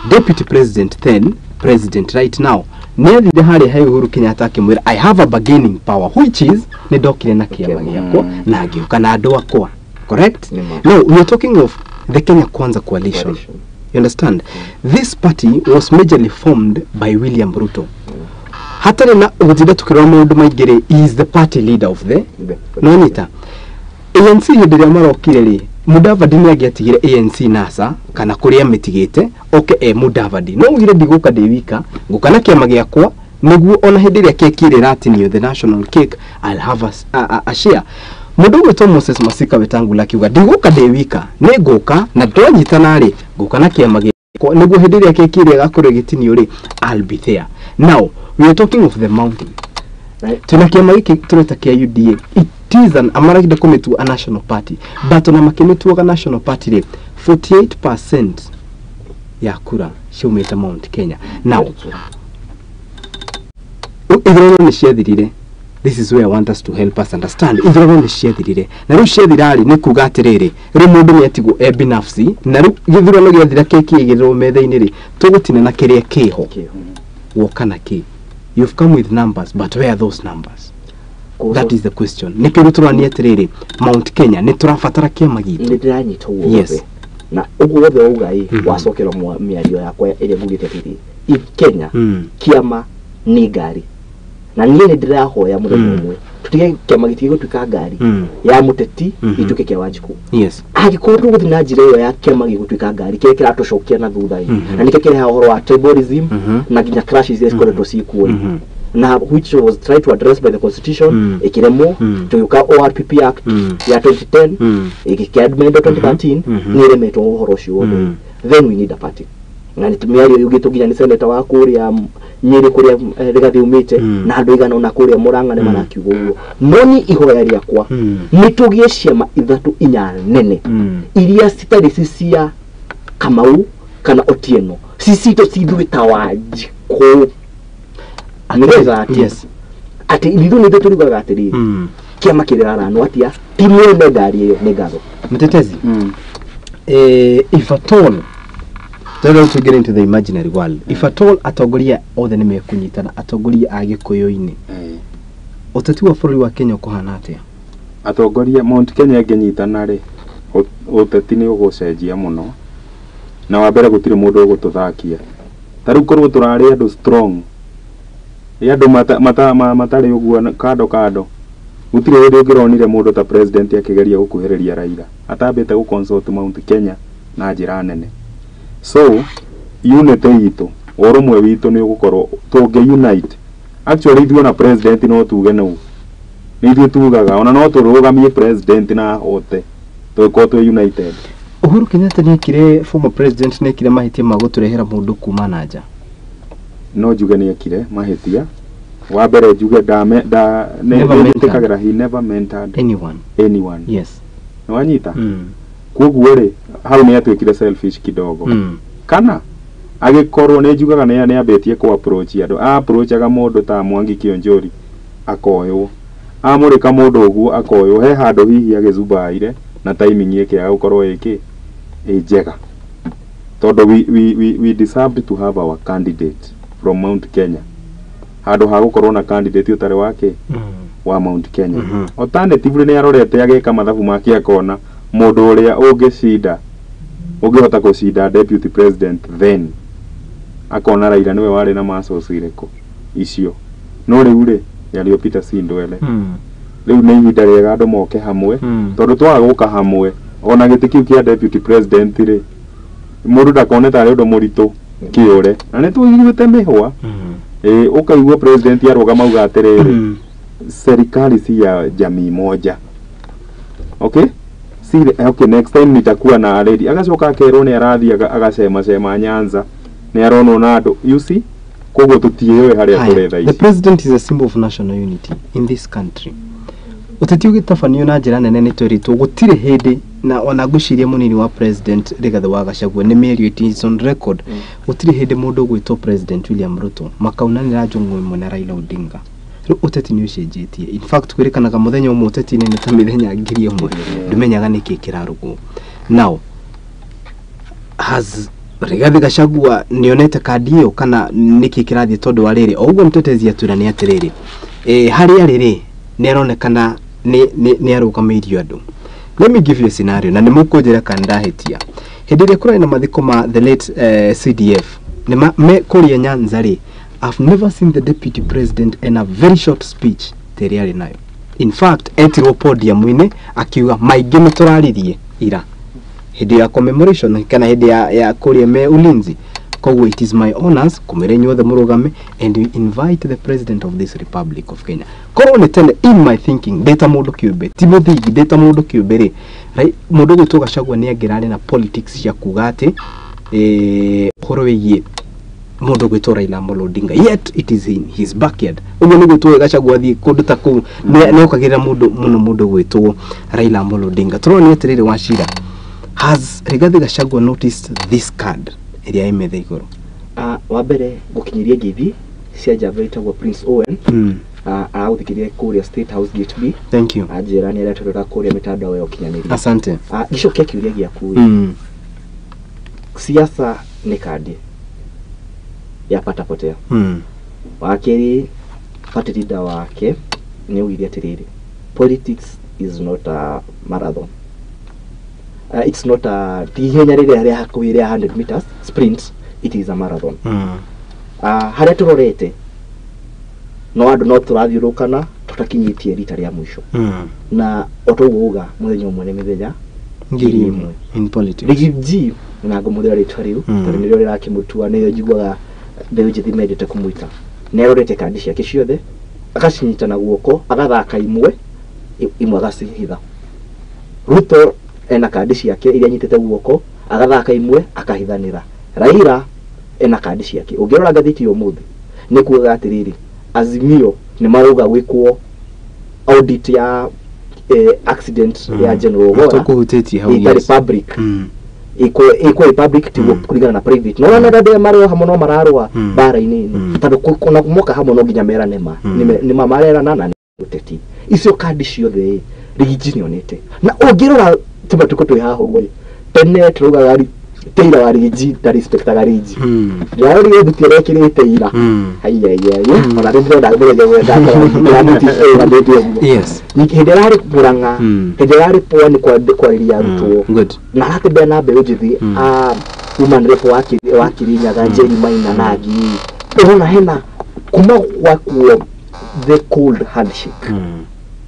deputy president then president right now nĩ athire harĩa he Uhuru Kenyatta akĩmwĩra I have a bargaining power, which is nĩ ndokire na kĩama gĩakwa na ngĩũka na andũ akwa, correct? Now we are talking of the Kenya Kwanza coalition. You understand? This party was majorly formed by William Ruto. Hatarĩ na gũtinda tũkĩrora maũndũ maingĩ rĩ, he is the party leader of the nonita ANC. Hĩndĩ ĩrĩa marokire rĩ, Mudavadi nĩ angĩatigire ANC NASA kana kũrĩa mĩtigĩte oke e Mudavadi no ugire ndigũka ndĩ wika ngũka na kĩama gĩakwa nĩguo ona hĩndĩ ĩrĩa keki ĩrĩa ĩratinio the national cake I'll have a share. Mũndũ ũgwĩtwo Moses Masika Wetangula akiuga ndigũka ndĩ wika nĩ ngũka na twanyitana rĩ ngũka na kĩama gĩakwa nĩguo hĩndĩ ĩrĩa keki ĩrĩa ĩgakorwo ĩgĩtinio rĩ I'll be there. Now we are talking of the mountain. Right. Tuna kĩama gĩkĩ tũreta kĩa UDA. It is an amaragida kũmĩtua a national party but ona makĩmĩtuaga national party rĩ 48% ya kura ciaumĩte Mount Kenya. Now ithurano nĩ ciathirire. This is where I want us to help us understand. Ithurano nĩ ciathirire na rĩu ciathira-rĩ nĩ kuga atĩrĩrĩ rĩu mũndũ nĩ atigwo e binafsi na rĩu gĩthurano gĩathira keki ĩigĩrĩrwo metha-inĩ rĩ tũgũtina na kĩrĩa kĩho woka na kĩ. You've come with numbers, but where are those numbers? That is the question. Nĩkĩo rĩu tũrania atĩrĩrĩ Mount Kenya nĩ tũrabatara kĩama gitũ. Nĩ ndĩranyita ũguo Yes. wothe na ũguo wothe wauga ĩ wacokerwo mĩario yakwa ĩrĩa ngugĩte atĩrĩ in Kenya kĩama nĩ ngari na niĩ nĩ ndĩrahoya mũthenya ũmwe tũtige kĩama gĩtige gũtuĩka ngari ya mũteti ituĩke kĩa Wanjikũ. Yes. Angĩkorwo tũgũthiĩ na njĩra ĩyo ya kĩama gĩgũtuĩka ngari kĩrĩa kĩratũcokia na thutha ĩ na nĩkĩo kĩrehaga ũhoro wa tribalism na nginya clashes iria cikoretwo ciĩkuo ĩ na which was tried to address by the constitution ĩkĩremwo tũgĩũka ORPP Act ya 2010 ĩgĩkĩamendwo 2013 nĩ ĩremetwo ũhoro ũcio wothe. Then we need a party na nĩ mĩario yugĩtwo nginya nĩ senator wa kũrĩa Nyĩrĩ kũrĩa Rigathĩ umĩte na andũ aigana ũna kũrĩa Mũrang'a nĩ marakiuga ũguo. No niĩ ihoya rĩakwa nĩ tũgĩe ciama ithatũ inya nene iria citarĩ ci cia Kamau kana Otieno cicitũ cithuĩ ta Wanjikũ nĩgetha atĩ Yes. atĩ ithuĩ nĩ ithuĩ tũrugaga atĩrĩrĩ kĩama kĩrĩa aranwo atia ti mwene ngari ĩyo nĩ ngatho. Mtetezi. If at all don't get into the imaginary world. If at all atongoria othe nĩ mekunyitana atongoria a Gĩkũyũ-inĩ ũteti wa bũrũri wa Kenya ũkũhana atĩa? Atongoria Mount Kenya ĩngĩnyitana rĩ ũteti nĩ ũgũcenjia mũno na wa mbere gũtirĩ mũndũ ũgũtũthakia ta rĩu korwo tũrarĩ andũ strong ĩ andũ matarĩ ũguo kando kando gũtirĩ hĩndĩ ũngĩronire mũndũ ta president akĩgeria gũkuhĩrĩria Raila atambĩte gũ consult Mount Kenya na njĩra nene. So unity itũ ũrũmwe witũ nĩ ũgũkorwo tũngĩ unite actually ithuĩ ona president no tuge no nĩ ithuĩ tugaga ona no tũrũgamie president na ahote tũgĩkorwo twĩ united. Uhuru Kenyatta nĩekire former president nĩekire mahĩtia ma gũtũrehera mũndũ kuma na nja. No njuge nĩekire mahĩtia wa mbere njuge nĩtĩkagĩra he never mentored anyone. Yes. Nĩwanyita? Koguo rĩ hau nĩ atuĩkire selfish kidogo kana agĩkorwo nĩ njugaga nĩ ambĩtie kũ approach andũ approachaga mũndũ ta Mwangi Kionjori akoywo amũrĩka mũndũ ũguo akoywo he handũ hihi agĩcubaire na timing ĩkĩaga gũkorwo ĩkĩ ĩ njega tondũ we deserved to have our candidate from Mount Kenya handũ ha gũkorwo na candidate ũtarĩ wake wa Mount Kenya. Alternatively nĩ arorete agĩka mathabu make akona mũndũ ũrĩa ũngĩcinda ũngĩhota gũcinda deputy president then akona Raila nĩwe warĩ na muscles irĩkũ icio no rĩu rĩ yaliopita si ndwele. Rĩu nĩ ihinda rĩega andũ moke hamwe tondũ twaga gũka hamwe ona gĩtĩ kĩu kĩa deputy president rĩ mũndũ ndakone tarĩ ũndũ mũritũ kĩũre na nĩ tũiguĩte mĩhwa ũkaigua president arũgama auga atĩrĩrĩ serikali si ya jamii moja. Okay? Si, okay, next time nitakuwa na lady agacoka akerwo nĩ arathiĩ agacema cema Nyanza nĩ aronwo na andũ you see koguo tũtiĩũĩ harĩa tũrĩ thaa ici. The president is a symbol of national unity in this country. Ũteti ũgĩtabanio na njĩra nene nĩ twĩrĩtwo gũtirĩ hĩndĩ na ona ngwĩciria mũnini wa president Rigathĩ wa Gachagua nĩ mĩario it is on record gũtirĩ hĩndĩ mũndũ ũgwĩtwo president William Ruto makaunanĩra njũng'wa ĩmwe na Raila Odinga. Rĩu ũteti nĩ ũcenjetie. In fact kwĩrĩkanaga mũthenya ũmwe ũteti-inĩ nĩ ta mĩthenya 1000 ndũmenyaga nĩkĩ kĩrarugwo. Now has Rigathĩ Gachagua nĩonete kandi ĩyo kana nĩkĩ kĩrathiĩ tondũ wa rĩrĩ o ũguo mtetezi atwĩra nĩ atĩrĩrĩ harĩa rĩrĩ nĩ aronekana nĩ arũgamĩirio andũ. Let me give you a scenario na nĩ mũkũnjĩra kana ndahĩtia. Hĩndĩ ĩrĩa kũrarĩ na mathiko ma the late CDF nĩ me kũrĩa Nyanza rĩ I've never seen the deputy president in a very short speech ta ĩrĩa arĩ nayo. In fact etirwo podium-inĩ akiuga maingĩ nĩ tũraririe ira Hĩndĩ ya commemoration kana hĩndĩ ya kũrĩa me ulinzi. Koguo it is my honors kumĩra inyuothe mũrũgame and we invite the president of this Republic of Kenya. Korwo nĩ tene in my thinking ndĩ ta mũndũ kĩũmbe, ti mũthingi, ndĩ ta mũndũ kĩũmbe rĩ, right, mũndũ ũgwĩtwo Gachagua nĩ angĩrarĩ na politics cia kuga atĩ ũhoro wĩgiĩ mũndũ ũgwĩtwo Raila Amolo Odinga, yet it is in his backyard. Ũguo nĩguo tuoĩ Gachagua athiĩ kũndũ ta kũu nĩ okagĩrĩra mũndũ mũno mũndũ ũgwĩtwo Raila Amolo Odinga. Tũrona atĩrĩrĩ Wachira, has Rigathi Gachagua noticed this card ĩrĩa ĩ metha igũrũ? Wa mbere ngũkinyĩria ngeithi cia njamba ĩtagwo Prince Owen. Aragũthikĩrĩria kũrĩa State House Gate B. Thank you. Anjĩra nĩ aretũrora kũrĩa mĩtandao ya ũkinyanĩria. Asante. Gĩcokia kĩũria gĩaku, siasa nĩ kandi ya pata potea. Wa kerĩ, party leader wake nĩ augire atĩrĩrĩ, politics is not a marathon. It's not a ti ihenya rĩrĩa rĩa hakuhĩ rĩa 100 meters sprint, it is a marathon. Harĩa tũrorete no andũ no tũrathiũrũkana tũtakinyĩtie rita rĩa mũico. Na o toguo uga mũthenya ũmwe nĩ mĩthenya 1000 in politics. Riggy na ngũmũthĩra rĩtwa rĩu tondũ nĩrĩo rĩrakĩmũtua, nĩrĩo njiguaga mbeũ njĩthĩ mendete kũmwĩta. Nĩarorete kandi ciake ciothe agacinyita na guoko, agathaka imwe imwe agacihitha. Ruto ena kandi ciake iria anyitĩte guoko, agathaka imwe akahithanĩra. Raila ena kandi ciake. Ũngĩrora ngathĩti ya ũmũthĩ nĩ kuuga atĩrĩrĩ, Azimio nĩ marauga gwĩkwo audit ya accident ya General Ogora tũkũhutĩtie hau, ĩtarĩ public, ĩkwo public tiguo kũringana na private. No ona andũ marĩ hamwe no mararũa mbara-inĩ ĩno, tondũ ona moka hamwe no nginya merane ma nĩ ma marerana na nĩ ũteti. Icio kandi ciothe Riggy nĩonete. Na ũngĩrora tũmatukũ twĩ haha ũguo, tene tũraugaga Taylor wa Riggy ndarespectaga Riggy. Ndĩrarorire thuti ĩrĩa ĩkĩrĩte ira. Haiya, ona rĩu ndĩrenda mũthenya ũmwe ndakora thuti ĩganĩte ũguo. Yes. Hĩndĩ ĩrĩa arĩ Murang'a, hĩndĩ ĩrĩa arĩ Pwani kwarĩria arutwo, na aratembea na mbeũ njĩthĩ a woman rep wa Kirinyaga, Jerry Maina na angĩ. Ũrona hena kuma gwakuo the cold handshake.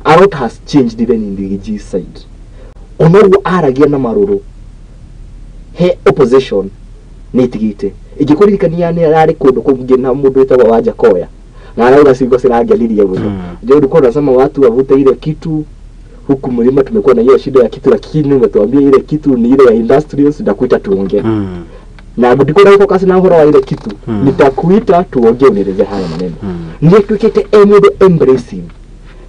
A lot has changed even in the Riggy side. Onoguo aragia na marũrũ he opposition nĩ ĩtigĩte. Ingĩkũririkania nĩ ararĩ kũndũ kũngĩ na mũndũ wĩtagwo Wanjakoya na arauga ciugo cirangenirie mũno. Ndio ulikuwa unasema watu wavute ile kitu huku mlima, tumekuwa na hiyo shida ya kitu, lakini umetuambia ile kitu ni ile ya industrials, nitakuita tuongee. Na ndikora iko kasi na ũhoro wa ile kitu, nitakuita tuongee unieleze haya maneno. Nĩ tuĩkĩte mũndũ embracing.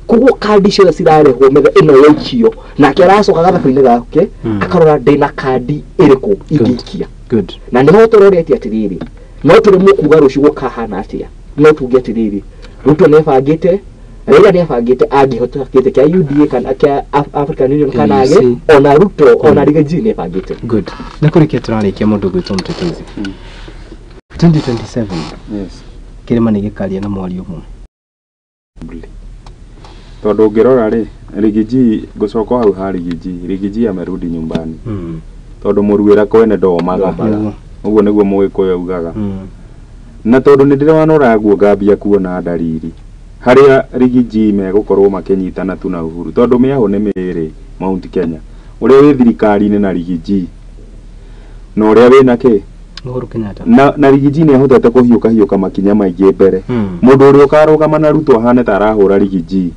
Koguo kandi ciothe cirarehwo metha ĩno yaikio, nake aracoka gathabu-inĩ gake akarora ndĩna kandi ĩrĩkũ ingĩikia. Good. Na nĩho tũrorete atĩrĩrĩ, no tũremwo kuga rũciũ gũkahana atĩa, no tuge atĩrĩrĩ, Ruto nĩebangĩte, Raila nĩebangĩte angĩhota gĩtĩ kĩa UDA kana kĩa African Union kana age, ona Ruto ona Riggy nĩebangĩte. Good. Nĩ kũrĩkia tũrarĩkia mũndũ gwĩtwo Mũtetezi. 2027. Yes. Kĩrĩma nĩ gĩkaria na mwario ũmwe. Tondũ ũngĩrora rĩ, Riggy ngũcoka hau ha Riggy, Riggy amerudi nyumbani. Tondũ mũruĩra kwene ndomaga. Ũguo nĩguo Mũgĩkũyũ augaga. Na tondũ nĩ ndĩranora guo ngambia kuona ndariri harĩa Riggy megũkorwo makĩnyitana tu na Uhuru, tondũ mĩahũ nĩ mĩĩrĩ Mount Kenya, ũrĩa wĩ thirikari-inĩ na Riggy na ũrĩa wĩna kĩ Uhuru Kenyatta. Na Riggy nĩ ahotete kũhiũka hiũka makinya maingĩ mbere. Mũndũ ũrĩa ũkarũgama na Ruto ahane ta arahũra Riggy,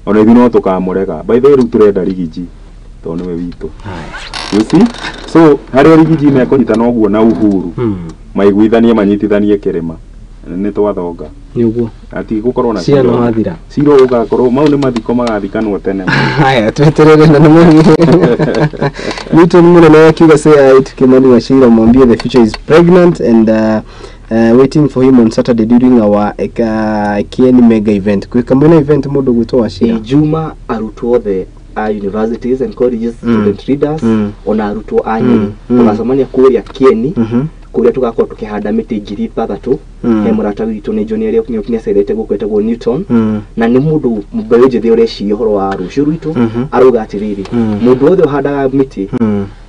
ona ithuĩ no tũkamũrega. By the way, rĩu tũrenda Riggy tondũ nĩwe witũ. You see? So harĩa Riggy mekũnyitana ũguo na Uhuru, maiguithanie manyitithanie kĩrĩma, nĩ twathonga. Nĩ ũguo. Ati gũkorwo na cira no wathira. Cira ũgakorwo mau nĩ mathiko magathikanwo tene. Haya, tweterere na nĩ Newton Munene akiuga say it Kimani Wachira mwambie the future is pregnant and waiting for him on Saturday during our Kieni mega event. Kwĩ mwena event mũndũ gwĩtwo Wachira. Juma arutwo othe a universities and colleges, student leaders, ona arutwo a Nyeri tũgacemania kũrĩa Kieni, kũrĩa tũgakorwo tũkĩhanda mĩtĩ 6,000. He mũrata witũ nĩ John Eric nĩacerete gũkũ etagwo Newton, na nĩ mũndũ mbeũ njĩthĩ ũreciria ũhoro wa rũciũ rwitũ. Arauga atĩrĩrĩ, mũndũ wothe ũhandaga mĩtĩ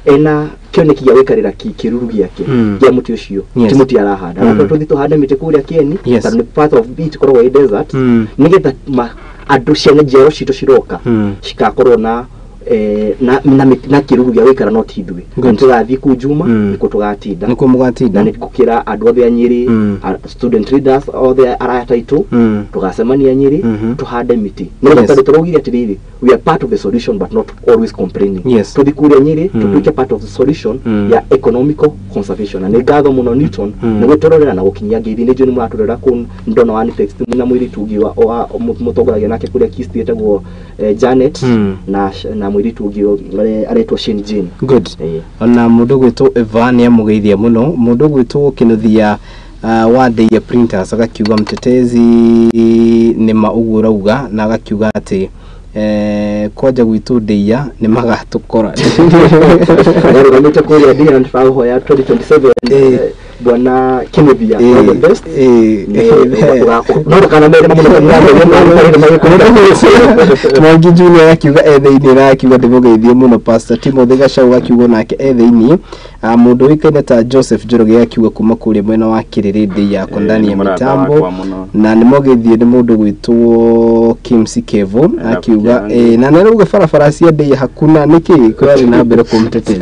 ena kĩoneki gĩa gũikarĩra kĩruru gĩake kĩa mũtĩ ũcio, ti mũtĩ arahanda. Tũthiĩ tũhande mĩtĩ kũrĩa Kieni, tondũ nĩ part of it ĩkoragwo ĩ desert, nĩgetha andũ ciana njerũ citũ ciroka cikakorwo na Na kĩruru gĩa gũikara no ti ithuĩ. Tũgathiĩ kũu Juma nĩkuo tũgatinda. Nĩkuo mũgatinda. Na nĩgũkĩra andũ othe a Nyĩrĩ, student leaders othe arata aitũ, tũgacemania Nyĩrĩ, tũhande mĩtĩ. Nĩ tondũ tũraugire atĩrĩrĩ, we are part of the solution but not always complaining. Tũthiĩ kũrĩa Nyĩrĩ tũtuĩke part of the solution ya economical conservation. Na nĩ ngatho mũno Newton nĩ gũtũrorera na gũkinyia ngeithi. Nĩ njũĩ nĩ mũratũrorera kũu, ndona wa text na mũirĩtu ũngĩ wa mũtongoragia nake kũrĩa Kisii etagwo Janet, na mũirĩtu ũngĩ aretwo Shane Jane. Good. Ona mũndũ gwĩtwo Eva nĩ amũgeithia mũno. Mũndũ gwĩtwo Kĩnuthia wa Ndeia Printers agakiuga mtetezi nĩma ũguo ũrauga, na agakiuga atĩ kwanja gwitũ Ndeia nĩ magatũkora. Arũgamĩte kũrĩa Ndeia na nĩtũrahoya 2027 bwana Kĩnuthia all the best. No ndũkanamere mũno. Mwangi Junior akiuga e thĩinĩ na akiuga ndĩmũgeithie mũno. Pastor Timothy Gachau akiuga nake e thĩinĩ. Mũndũ ũĩkaine ta Joseph Njoroge akiuga kuma kũrĩa mwena wa Kĩrĩrĩ yako ndani ya mitambo, na nĩmũgeithie nĩ mũndũ gwĩtwo Kimsi Kevo akiuga na nĩarauga barabara cia Ndeia hakuna nĩkĩ kũrarĩ na mbere kũ mtetezi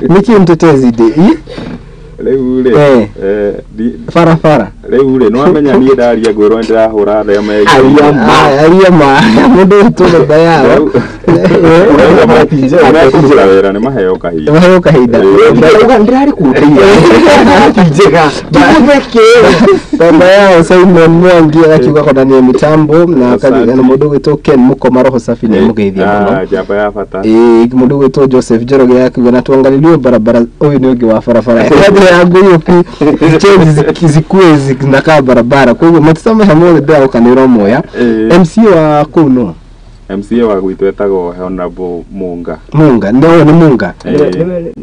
nĩkĩ mtetezi ndĩ rĩu rĩ barabara rĩu rĩ nĩwamenya niĩ ndaria ngwĩrwo nĩndĩrahũra arĩa aria ma mũndũ wĩtwo baba yao mekũruta wĩra nĩ maheo kahinda maheo kahinda ndĩrauga ndĩrarĩ kũu njega baba yao Simon Mwangi agakiuga konania mitambo na mũndũ gwĩtwo Ken Mukoma roho safi nĩ mũgeithia mũno njamba ya bata. Mũndũ gwĩtwo Joseph Njoroge akiuga na tuangaliliwe barabara ũyũ nĩ ũngĩ wa barabara ya nguyuki change zikue zinakaa barabara koguo matisamaha mothe ndĩraũka nĩ ũramoya. MC wa kũu no MCA wa gwitũ etagwo Honorable Munga. Munga no nĩ Munga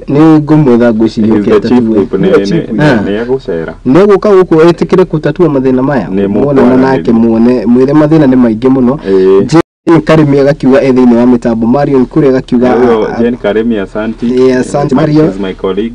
nĩ ngũmwetha ngwĩciria nĩ egũcera nĩ egũka gũkũ etĩkĩre kũtatua mathĩna maya muonana nake muone mwĩre mathĩna nĩ maingĩ mũno. Jane Karimi agakiuga e thĩinĩ wa mĩtambo. Marion Kure agakiuga Jane Karimi asante. Asante Marion is my colleague.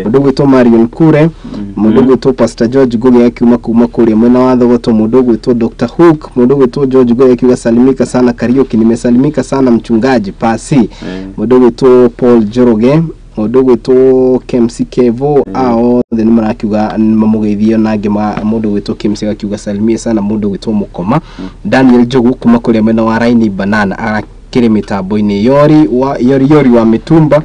Mũndũ gwĩtwo Marion Kure, mũndũ gwĩtwo Pastor George Ngugi akiuma kuma kũrĩa mwena wa Thogoto, mũndũ gwĩtwo Dr. Hook, mũndũ gwĩtwo George Ngugi akiuga salimika sana Kariuki, nimesalimika sana mchungaji pasi, mũndũ gwĩtwo Paul Njoroge, mũndũ gwĩtwo Kemsi Kevo ao othe nĩ marakiuga mamũgeithio na angĩ mũndũ gwĩtwo Kemsi agakiuga salimie sana mũndũ gwĩtwo Mukoma. Daniel Njogu kuma kũrĩa mwena wa Raini Banana arakĩrĩ mĩtambo-inĩ yori wa mitumba.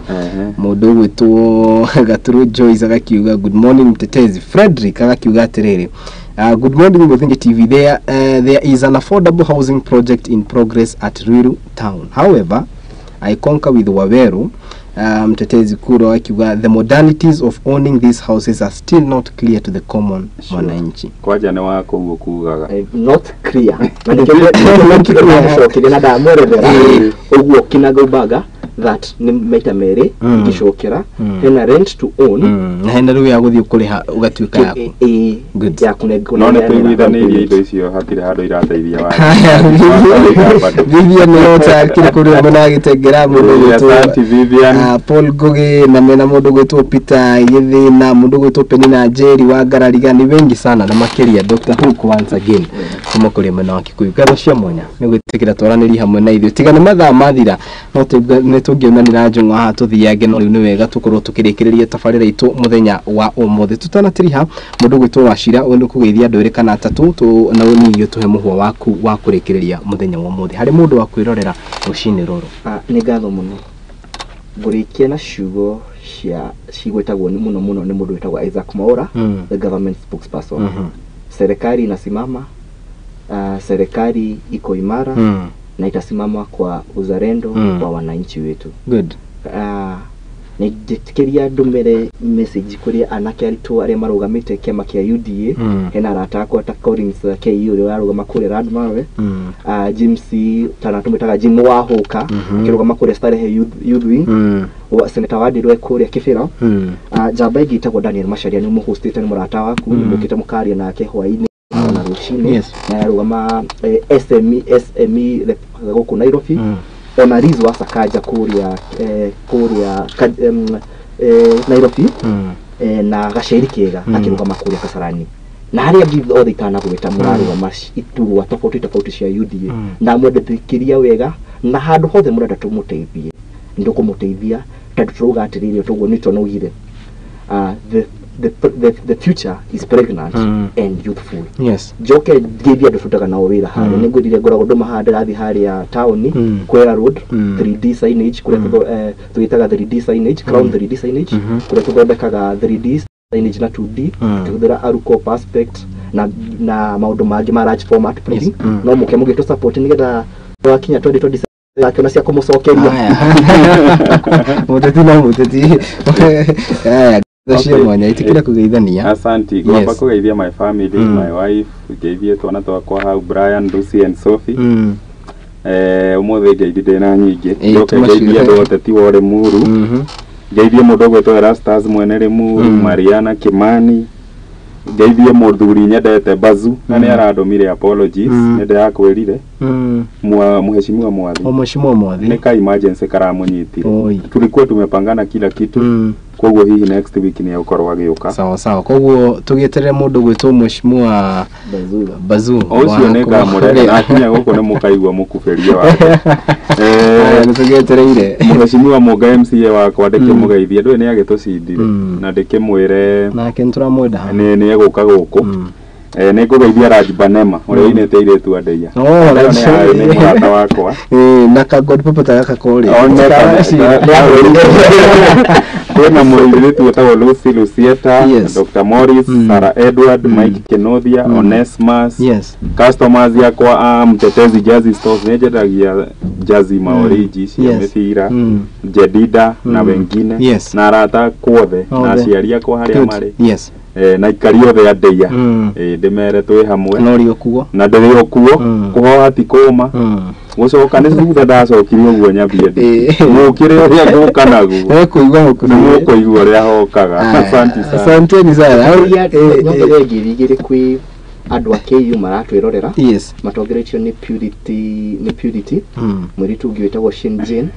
Mũndũ gwĩtwo Gaturu Joyce agakiuga good morning mtetezi. Frederick agakiuga atĩrĩrĩ, good morning Muthingi TV. There is an affordable housing project in progress at Ruiru town. However, I concur with Waweru. Mtetezi Kuro akiuga the modalities of owning these houses are still not clear to the common mwananchi. Kwanja nĩ wa kũu kugaga not clear na nĩkĩo na ndamwerethera ũguo kinagaubaga that nĩ maita merĩ ingĩcokera hena rent to own na hena rĩu ya gũthiĩ kũrĩha ũgatuĩka yaku ya kũnengwo. No nĩ tũiguithanĩirie indo icio hatirĩ handũ irateithia wa Vivian Nyota akĩrĩ kũrĩa mwena wa Gĩtengera, mũndũ gwĩtwo Paul Ngugi na mena mũndũ gwĩtwo Peter Gĩthĩna, mũndũ gwĩtwo Penina Njeri wa Ngarariga ni wengi sana na makĩria Dr. Hook once again kuma kũrĩa mwena wa Kikuyu. Ngatho cia mwanya nĩ gwĩtĩkĩra twaranĩrie hamwe na ithuĩ tiga nĩ mathaa mathira no nĩ tũngĩonanĩra njũng'wa haha tũthiange, no rĩu nĩ wega tũkorwo tũkĩrĩkĩrĩria tabarĩra itũ mũthenya wa ũmũthĩ. Tũtanatiriha mũndũ gwĩtwo Wachira ũyũ nĩ kũgeithia andũ erĩ kana atatũ na ningĩ tũhe mũhwa waku wa kũrĩkĩrĩria mũthenya wa ũmũthĩ harĩ mũndũ wa kwĩrorera rũcinĩ rũrũ. Nĩ ngatho mũno ngũrĩkia na ciugo cia cigwetagwo nĩ mũno mũno nĩ mũndũ wĩtagwo Isaac Mwaura, the government spokesperson. Serikali inasimama, serikali iko imara na itasimama kwa uzalendo wa wananchi wetu. Good. Nĩnjĩtĩkĩria ndũmĩre message kũrĩ anake aritũ arĩa marũgamĩte kĩama kĩa UDA. Hena arata akwa ta Collins KU ũrĩa ũrarũgama kũrĩa Landmawe, James tana tũmwĩtaga Jim Wahũka akĩrũgama kũrĩa Starehe Youth Wing, Senator Wandirwe kũrĩa Kĩbĩra, njamba ĩngĩ ĩtagwo Daniel Macharia nĩ mũhostĩte nĩ mũrata waku, nĩ mũkĩte mũkaria nake hwaĩ-inĩ na rũcinĩ, na ararũgama SME gũkũ Nairobi, ona Liz wa Sakaja kũrĩa Nairobi, na Gaceri Kĩega akĩrũgama kũrĩa Kasarani. Na harĩa angĩ othe itanagweta mũrarũgama iturwa tofauti tofauti cia UDA, na mwendethikiria wega, na handũ hothe mũrenda tũmũteithie nĩ tũkũmũteithia, tondũ tũrauga atĩrĩrĩ, toguo nĩ tonaugire, the future is pregnant and youthful. Njoke ngeithie andũ tũrutaga nao wĩra harĩa, nĩ ngwĩrire ngoragwo ndũma haha, ndĩrathiĩ harĩa taũni, Kwera Road, 3D signage kũrĩa tũgĩtaga 3D signage, Crown 3D signage, kũrĩa tũthondekaga 3D signage na 2D, tũhũthĩra Aruco Perspect na maũndũ mangĩ ma large format printing. No mũke mũgĩtũ support nĩgetha twakinya 2027 akiona cia kũmũcokeria. Mũteti na mũteti. Aya, cia mwanya itikira kũgeithania. Asante. Ngwamba kũgeithia my family, my wife, ngeithie twana twakwa hau, Brian, Lucy and Sophie. Ũmũthĩ ngeithi ndĩna nyingĩ. Njoke ngeithie andũ oteti wa Limuru. Ngeithie mũndũ ũgwĩtwo Erastus mwene Limuru, Mariana Kimani. Ngeithie mũthuri nyendete Bazu, na nĩ arandũmire apologies, nĩ ndĩrakwĩrire. Mheshimiwa Mwathi. Mheshimiwa Mwathi. Nĩ ka emergency karamũnyitire. Tulikuwa tumepangana kila kitu. Koguo hihi next week nĩ egũkorwo agĩũka. Sawa sawa. Koguo tũgĩeterere mũndũ gwĩtwo Mheshimiwa Bazu. Ũcio nĩ ngamũrehe na akinya gũkũ nĩ mũkaigua mũkuberia wake. Nĩ tũgĩetereire. Mheshimiwa Mũga MCA wakwa ndĩkĩmũgeithie, ndũĩ nĩ agĩtũcindire na ndĩkĩmwĩre nake nĩtũramwenda. Nĩ egũka gũkũ. Nĩ ngũgeithia Raj Banema ũrĩa ũinĩte airĩtu a Ndeia. Nĩ mũrata wakwa. Na ka God Papa ta gaka kũrĩa. Kwĩna mũirĩtu wĩtagwo Lucy Lucieta, Dr. Morris, Sarah Edward, Mike Kenothia, Onesmus, customers yakwa a Mtetezi Jazzy Stores, nĩ njendagia jazzy maoriji cia mĩbira, Jedida na wengine, na arata kuothe, na aciari akwa harĩa marĩ. Na ikari othe a Ndeia, ndĩmere twĩ hamwe. Na ũrĩ o kuo. Na ndĩrĩ o kuo, kũhoha ti kũma. Gũcoka nĩ thutha ndacokire ũguo nyambie ndĩ. Mũkĩre ũrĩa ngũka naguo. Nĩmũkũigua ũrĩa hokaga. Asante sana. Asanteni sana. Nyongerere ngiri igĩrĩ kwĩ andũ a KU maratwĩrorera. Matongoretio nĩ Purity, nĩ Purity. Mũirĩtu ũngĩ wĩtagwo Shin Jane.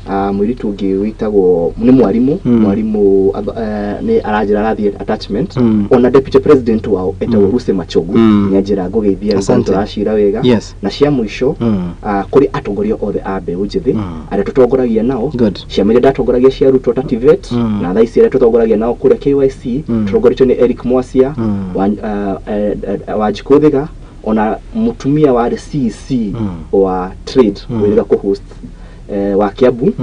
Mũirĩtu ũngĩ wĩtagwo nĩ mwarimu, mwarimu nĩ aranjĩra arathiĩ attachment. Ona deputy president wao etagwo Lucy Machogu, nĩ anjĩra ngũgeithia tũracira wega. Na cia mũico, kũrĩ atongoria othe a mbeũ njĩthĩ arĩa tũtongoragia nao, ciama iria ndatongoragia cia arutwo ta TVET, na thaa ici arĩa tũtongoragia nao kũrĩa KYC, tũtongoretio nĩ Eric Mwacia wa Njikũthiga, ona mũtumia warĩ CEC wa trade wĩrĩga kũ-host wa Kiambu,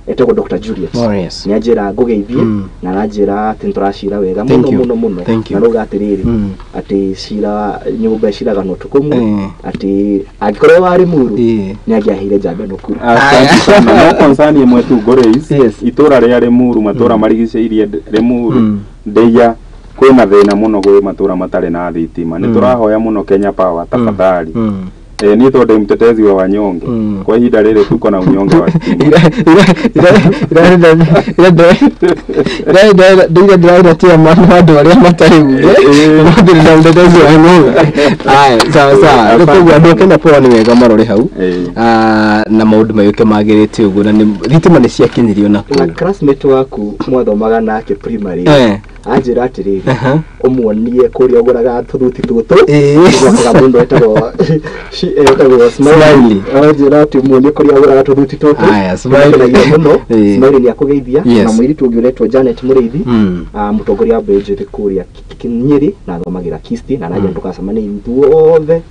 etagwo Dr. Juliet. Nĩ anjĩra ngũgeithie na aranjĩra atĩ nĩtũracira wega mũno mũno mũno, na rauga atĩrĩrĩ atĩ cira nyũmba ĩciraga na ũtukũ ũmwe, atĩ angĩkorwo wa Limuru nĩ angĩaheire njamba ĩno kura. Asante sana. No concern ĩmwe tu ngũrĩis, itũra rĩa Limuru, matũra marigicĩirie Limuru, Ndeia, kwĩna thĩna mũno gwĩ matũra matarĩ na thitima. Nĩ tũrahoya mũno Kenya Power tafadhali. Niĩ tondũ ndĩ mtetezi wa wanyonge, kwa ihinda rĩrĩ tuko na unyonge wa stima. Ndĩra ndĩratia andũ arĩa matarĩ bunge na mtetezi wa nyonge. Aya, sawa sawa. Koguo andũ a Kenya Power nĩ wega marore hau na maũndũ mayũke magĩrĩte ũguo, na thitima nĩ ciakinyirio na kũu. Na classmate waku mwathomaga nake primary anjĩra atĩrĩrĩ, ũmuonie kũrĩa ũgũraga tũthuti tũtũ, ũgũraga mũndũ etagwo Smiley. Anjĩra atĩ ũmuonie kũrĩa ũgũraga tũthuti tũtũ. Smiley mũno. Smiley nĩ akũgeithia. Na mũirĩtu ũngĩ ũretwo Janet Mũrĩithi, mũtongoria wa mbeũ njĩthĩ kũrĩa Nyĩrĩ, na athomagĩra Kisti, na aranjĩra ndũgacemanie ithuothe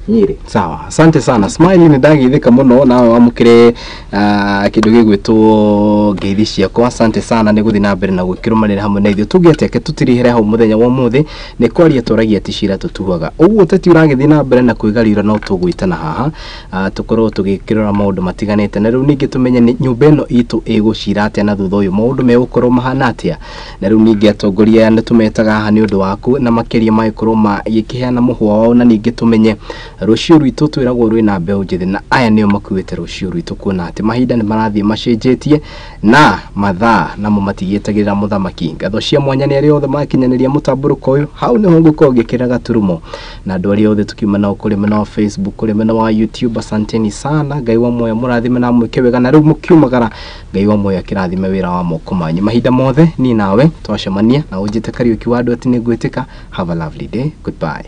Nyĩrĩ. Sawa, asante sana Smiley, nĩ ndageithĩka mũno nawe wamũkĩre kĩndũ gĩgwĩtwo ngeithi ciakwa. Asante sana nĩ gũthiĩ na mbere na gwĩkĩrũmanĩra hamwe na ithuĩ. Tũngĩateke tũtirĩhere hau mũthenya wa ũmũthĩ, nĩ kwaria twaragia ti cira tũtuaga. Ũguo ũteti ũragĩthiĩ na mbere na kwĩgariũra, no tũgwĩtana haha tũkorwo tũgĩkĩrora maũndũ matiganĩte, na rĩu ningĩ tũmenye nĩ nyũmba ĩno itũ ĩgũcira atĩa, na thutha ũyũ maũndũ megũkorwo mahana atĩa. Na rĩu ningĩ atongoria aya nĩ tũmetaga haha nĩ ũndũ waku, na makĩria magĩkorwo magĩkĩheana mũhwa wao, na ningĩ tũmenye Rũciũ rwitũ twĩragwo rwĩna mbeũ njĩthĩ, na aya nĩo makuĩte rũciũ rwitũ, kuona atĩ mahinda nĩ marathiĩ macenjetie na mathaa namo matigĩetagĩrĩra mũthamaki. Ngatho cia mwanya nĩ arĩa othe makinyanĩria mũtambũrũko ũyũ, hau nĩho ngũkorwo ngĩkĩra gaturumo, na andũ arĩa othe tukiuma nao kũrĩ mwena wa Facebook, kũrĩ mwena wa YouTube, asanteni sana. Ngai wa muoyo mũrathime na mwĩke wega, na rĩu mũkiumagara Ngai wa muoyo akĩrathime wĩra wa moko manyu mahinda mothe. Niĩ nawe twacemania na ũnjĩte Kariũki wa andũ atĩ nĩ ngwĩtĩka. Have a lovely day, goodbye.